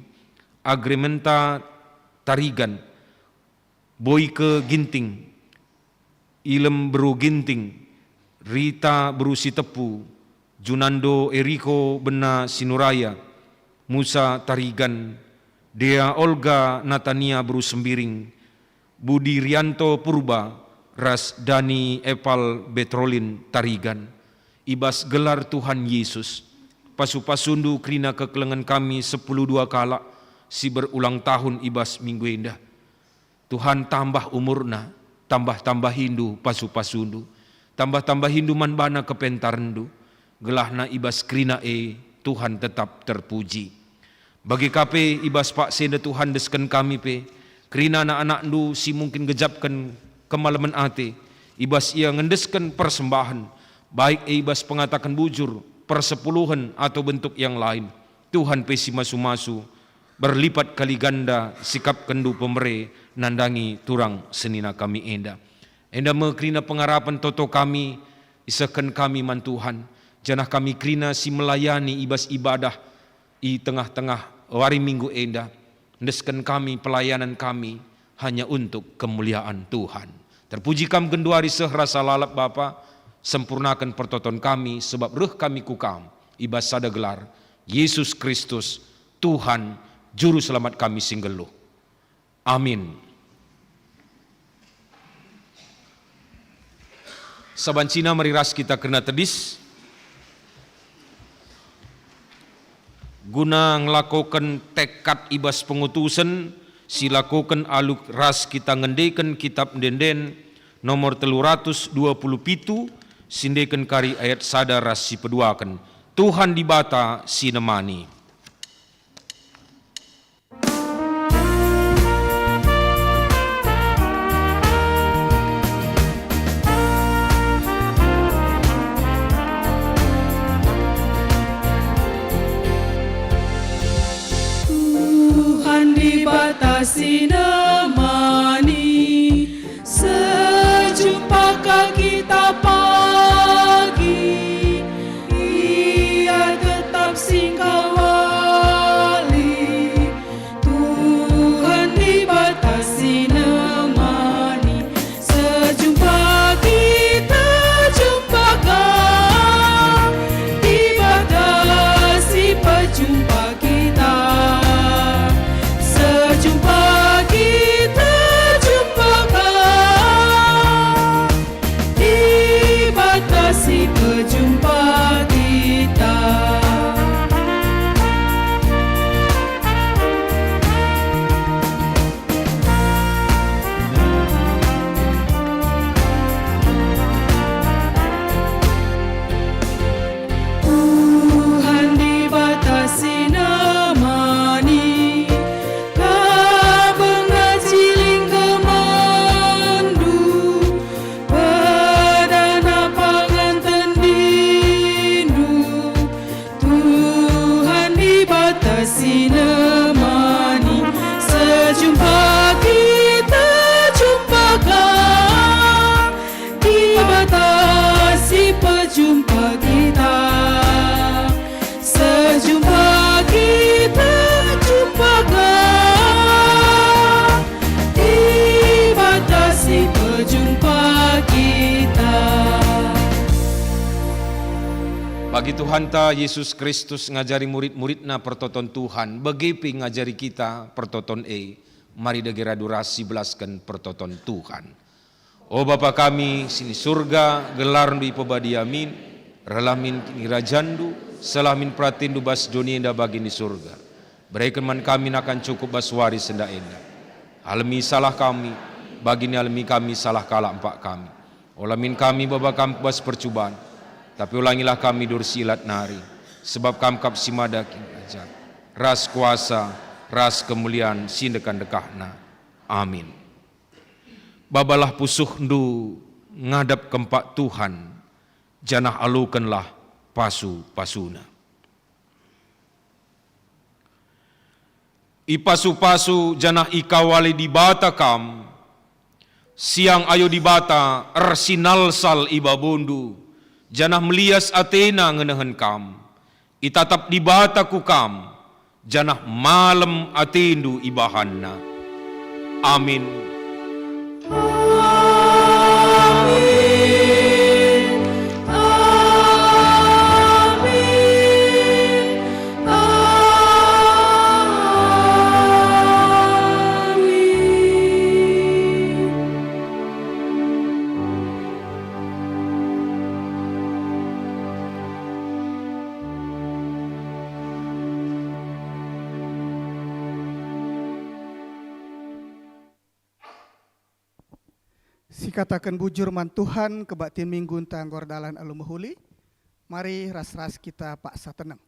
Agrementa Tarigan, Boyke Ginting, Ilem Beru Ginting, Rita Beru Sitepu, Junando Eriko Bena Sinuraya, Musa Tarigan, Dea Olga Natania Beru Sembiring, Budi Rianto Purba, ras Dani Epal Betrolin Tarigan. I bas gelar Tuhan Yesus, pasu-pasundu kerina kekelengen kami sepuluh dua kalak si berulang tahun i bas minggu enda. Tuhan, tambah umurna, tambah-tambahindu pasu-pasundu, tambah-tambahindu man bana kepentarenNdu, gelahna i bas kerina e Tuhan tetap terpuji. Bage ka pe i bas paksa enda Tuhan endesken kami pe, kerina anak-anakNdu si mungkin ngejapken kemalemen ate, i bas ia ngendesken persembahen, baik e i bas pengataken bujur, persepuluhen, atau bentuk yang lain. Tuhan pe si masu-masu, berlipat kali ganda sikapkenNdu pemere nandangi turang senina kami enda. Enda me kerina pengarapen toto kami, isehken kami man Tuhan, janah kami kerina si melayani i bas ibadah i tengah-tengah wari Minggu enda, endesken kami pelayanan kami hanya untuk kemuliaan Tuhan. Terpuji Kam genduari seh rasa lalap, Bapa, sempurnaken pertoton kami, sebab reh kami ku Kam i bas sada gelar, Yesus Kristus, Tuhan, Juru Selamat kami si nggeluh. Amin. Sabancina mari ras kita kerna tedis, guna ngelakoken tekad i bas pengutusen si lakoken alu ras kita ngendeken Kitap Ende-enden nomor telu ratus dua puluh pitu, si endeken kari ayat sada ras si peduaken. Tuhan Dibata si nemani. Tuhan Dibata si nemani, sejumpa ka kita pagi, Ia tetap singkawali. Tuhan Dibata si nemani, sejumpa kita jumpa ka, Dibata si pejumpa kita. Sejumpa Bagi Tuhanta Jesus Kristus ngajari murid-muridNa pertoton Tuhan, bage pe ngajari kita pertoton e. Mari dage radu ras sibelasken pertoton Tuhan. O Bapa kami si ni Surga, gelarNdu ipebadia min, rehlah min kinirajanNdu, sehlah min peratenNdu bas doni enda bagi ni Surga. Bereken man kami nakan cukup bas wari senda enda. Alemi salah kami, bagi ni alemi kami salah kalak empak kami. Ola min kami baba kam ku bas percuban, tapi ulangilah kami duri si ilat nari, sebab kam kap si mada kinirajan, ras kuasa, ras kemulian si ndekah-ndekahna. Amin. Babalah pusuhndu ngadap kempak Tuhan, janah alokenlah pasu-pasuNa. Ipasu-pasu janah ikawali Dibata kam. Siang ayo Dibata ersinalsal i babondu, janah melias ateNa ngenehen kam. Itatap Dibata ku kam, janah malem atendu ibahanNa. Amin. Amin. Amin. Amin. Sikataken bujur man Tuhan, kebaktin Minggunta enggo erdalan alu mehuli. Mari ras-ras kita paksa teneng.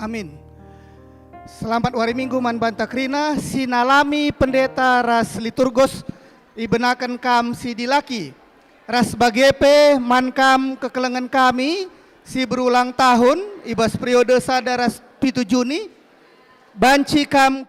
Amin. Selamat wari Minggu man banta kerina, si nalami pendeta ras liturgos ibenaken kam si dilaki, ras bage pe man kam kekelengen kami si berulang tahun i bas periode sada ras pitu Juni, banci kam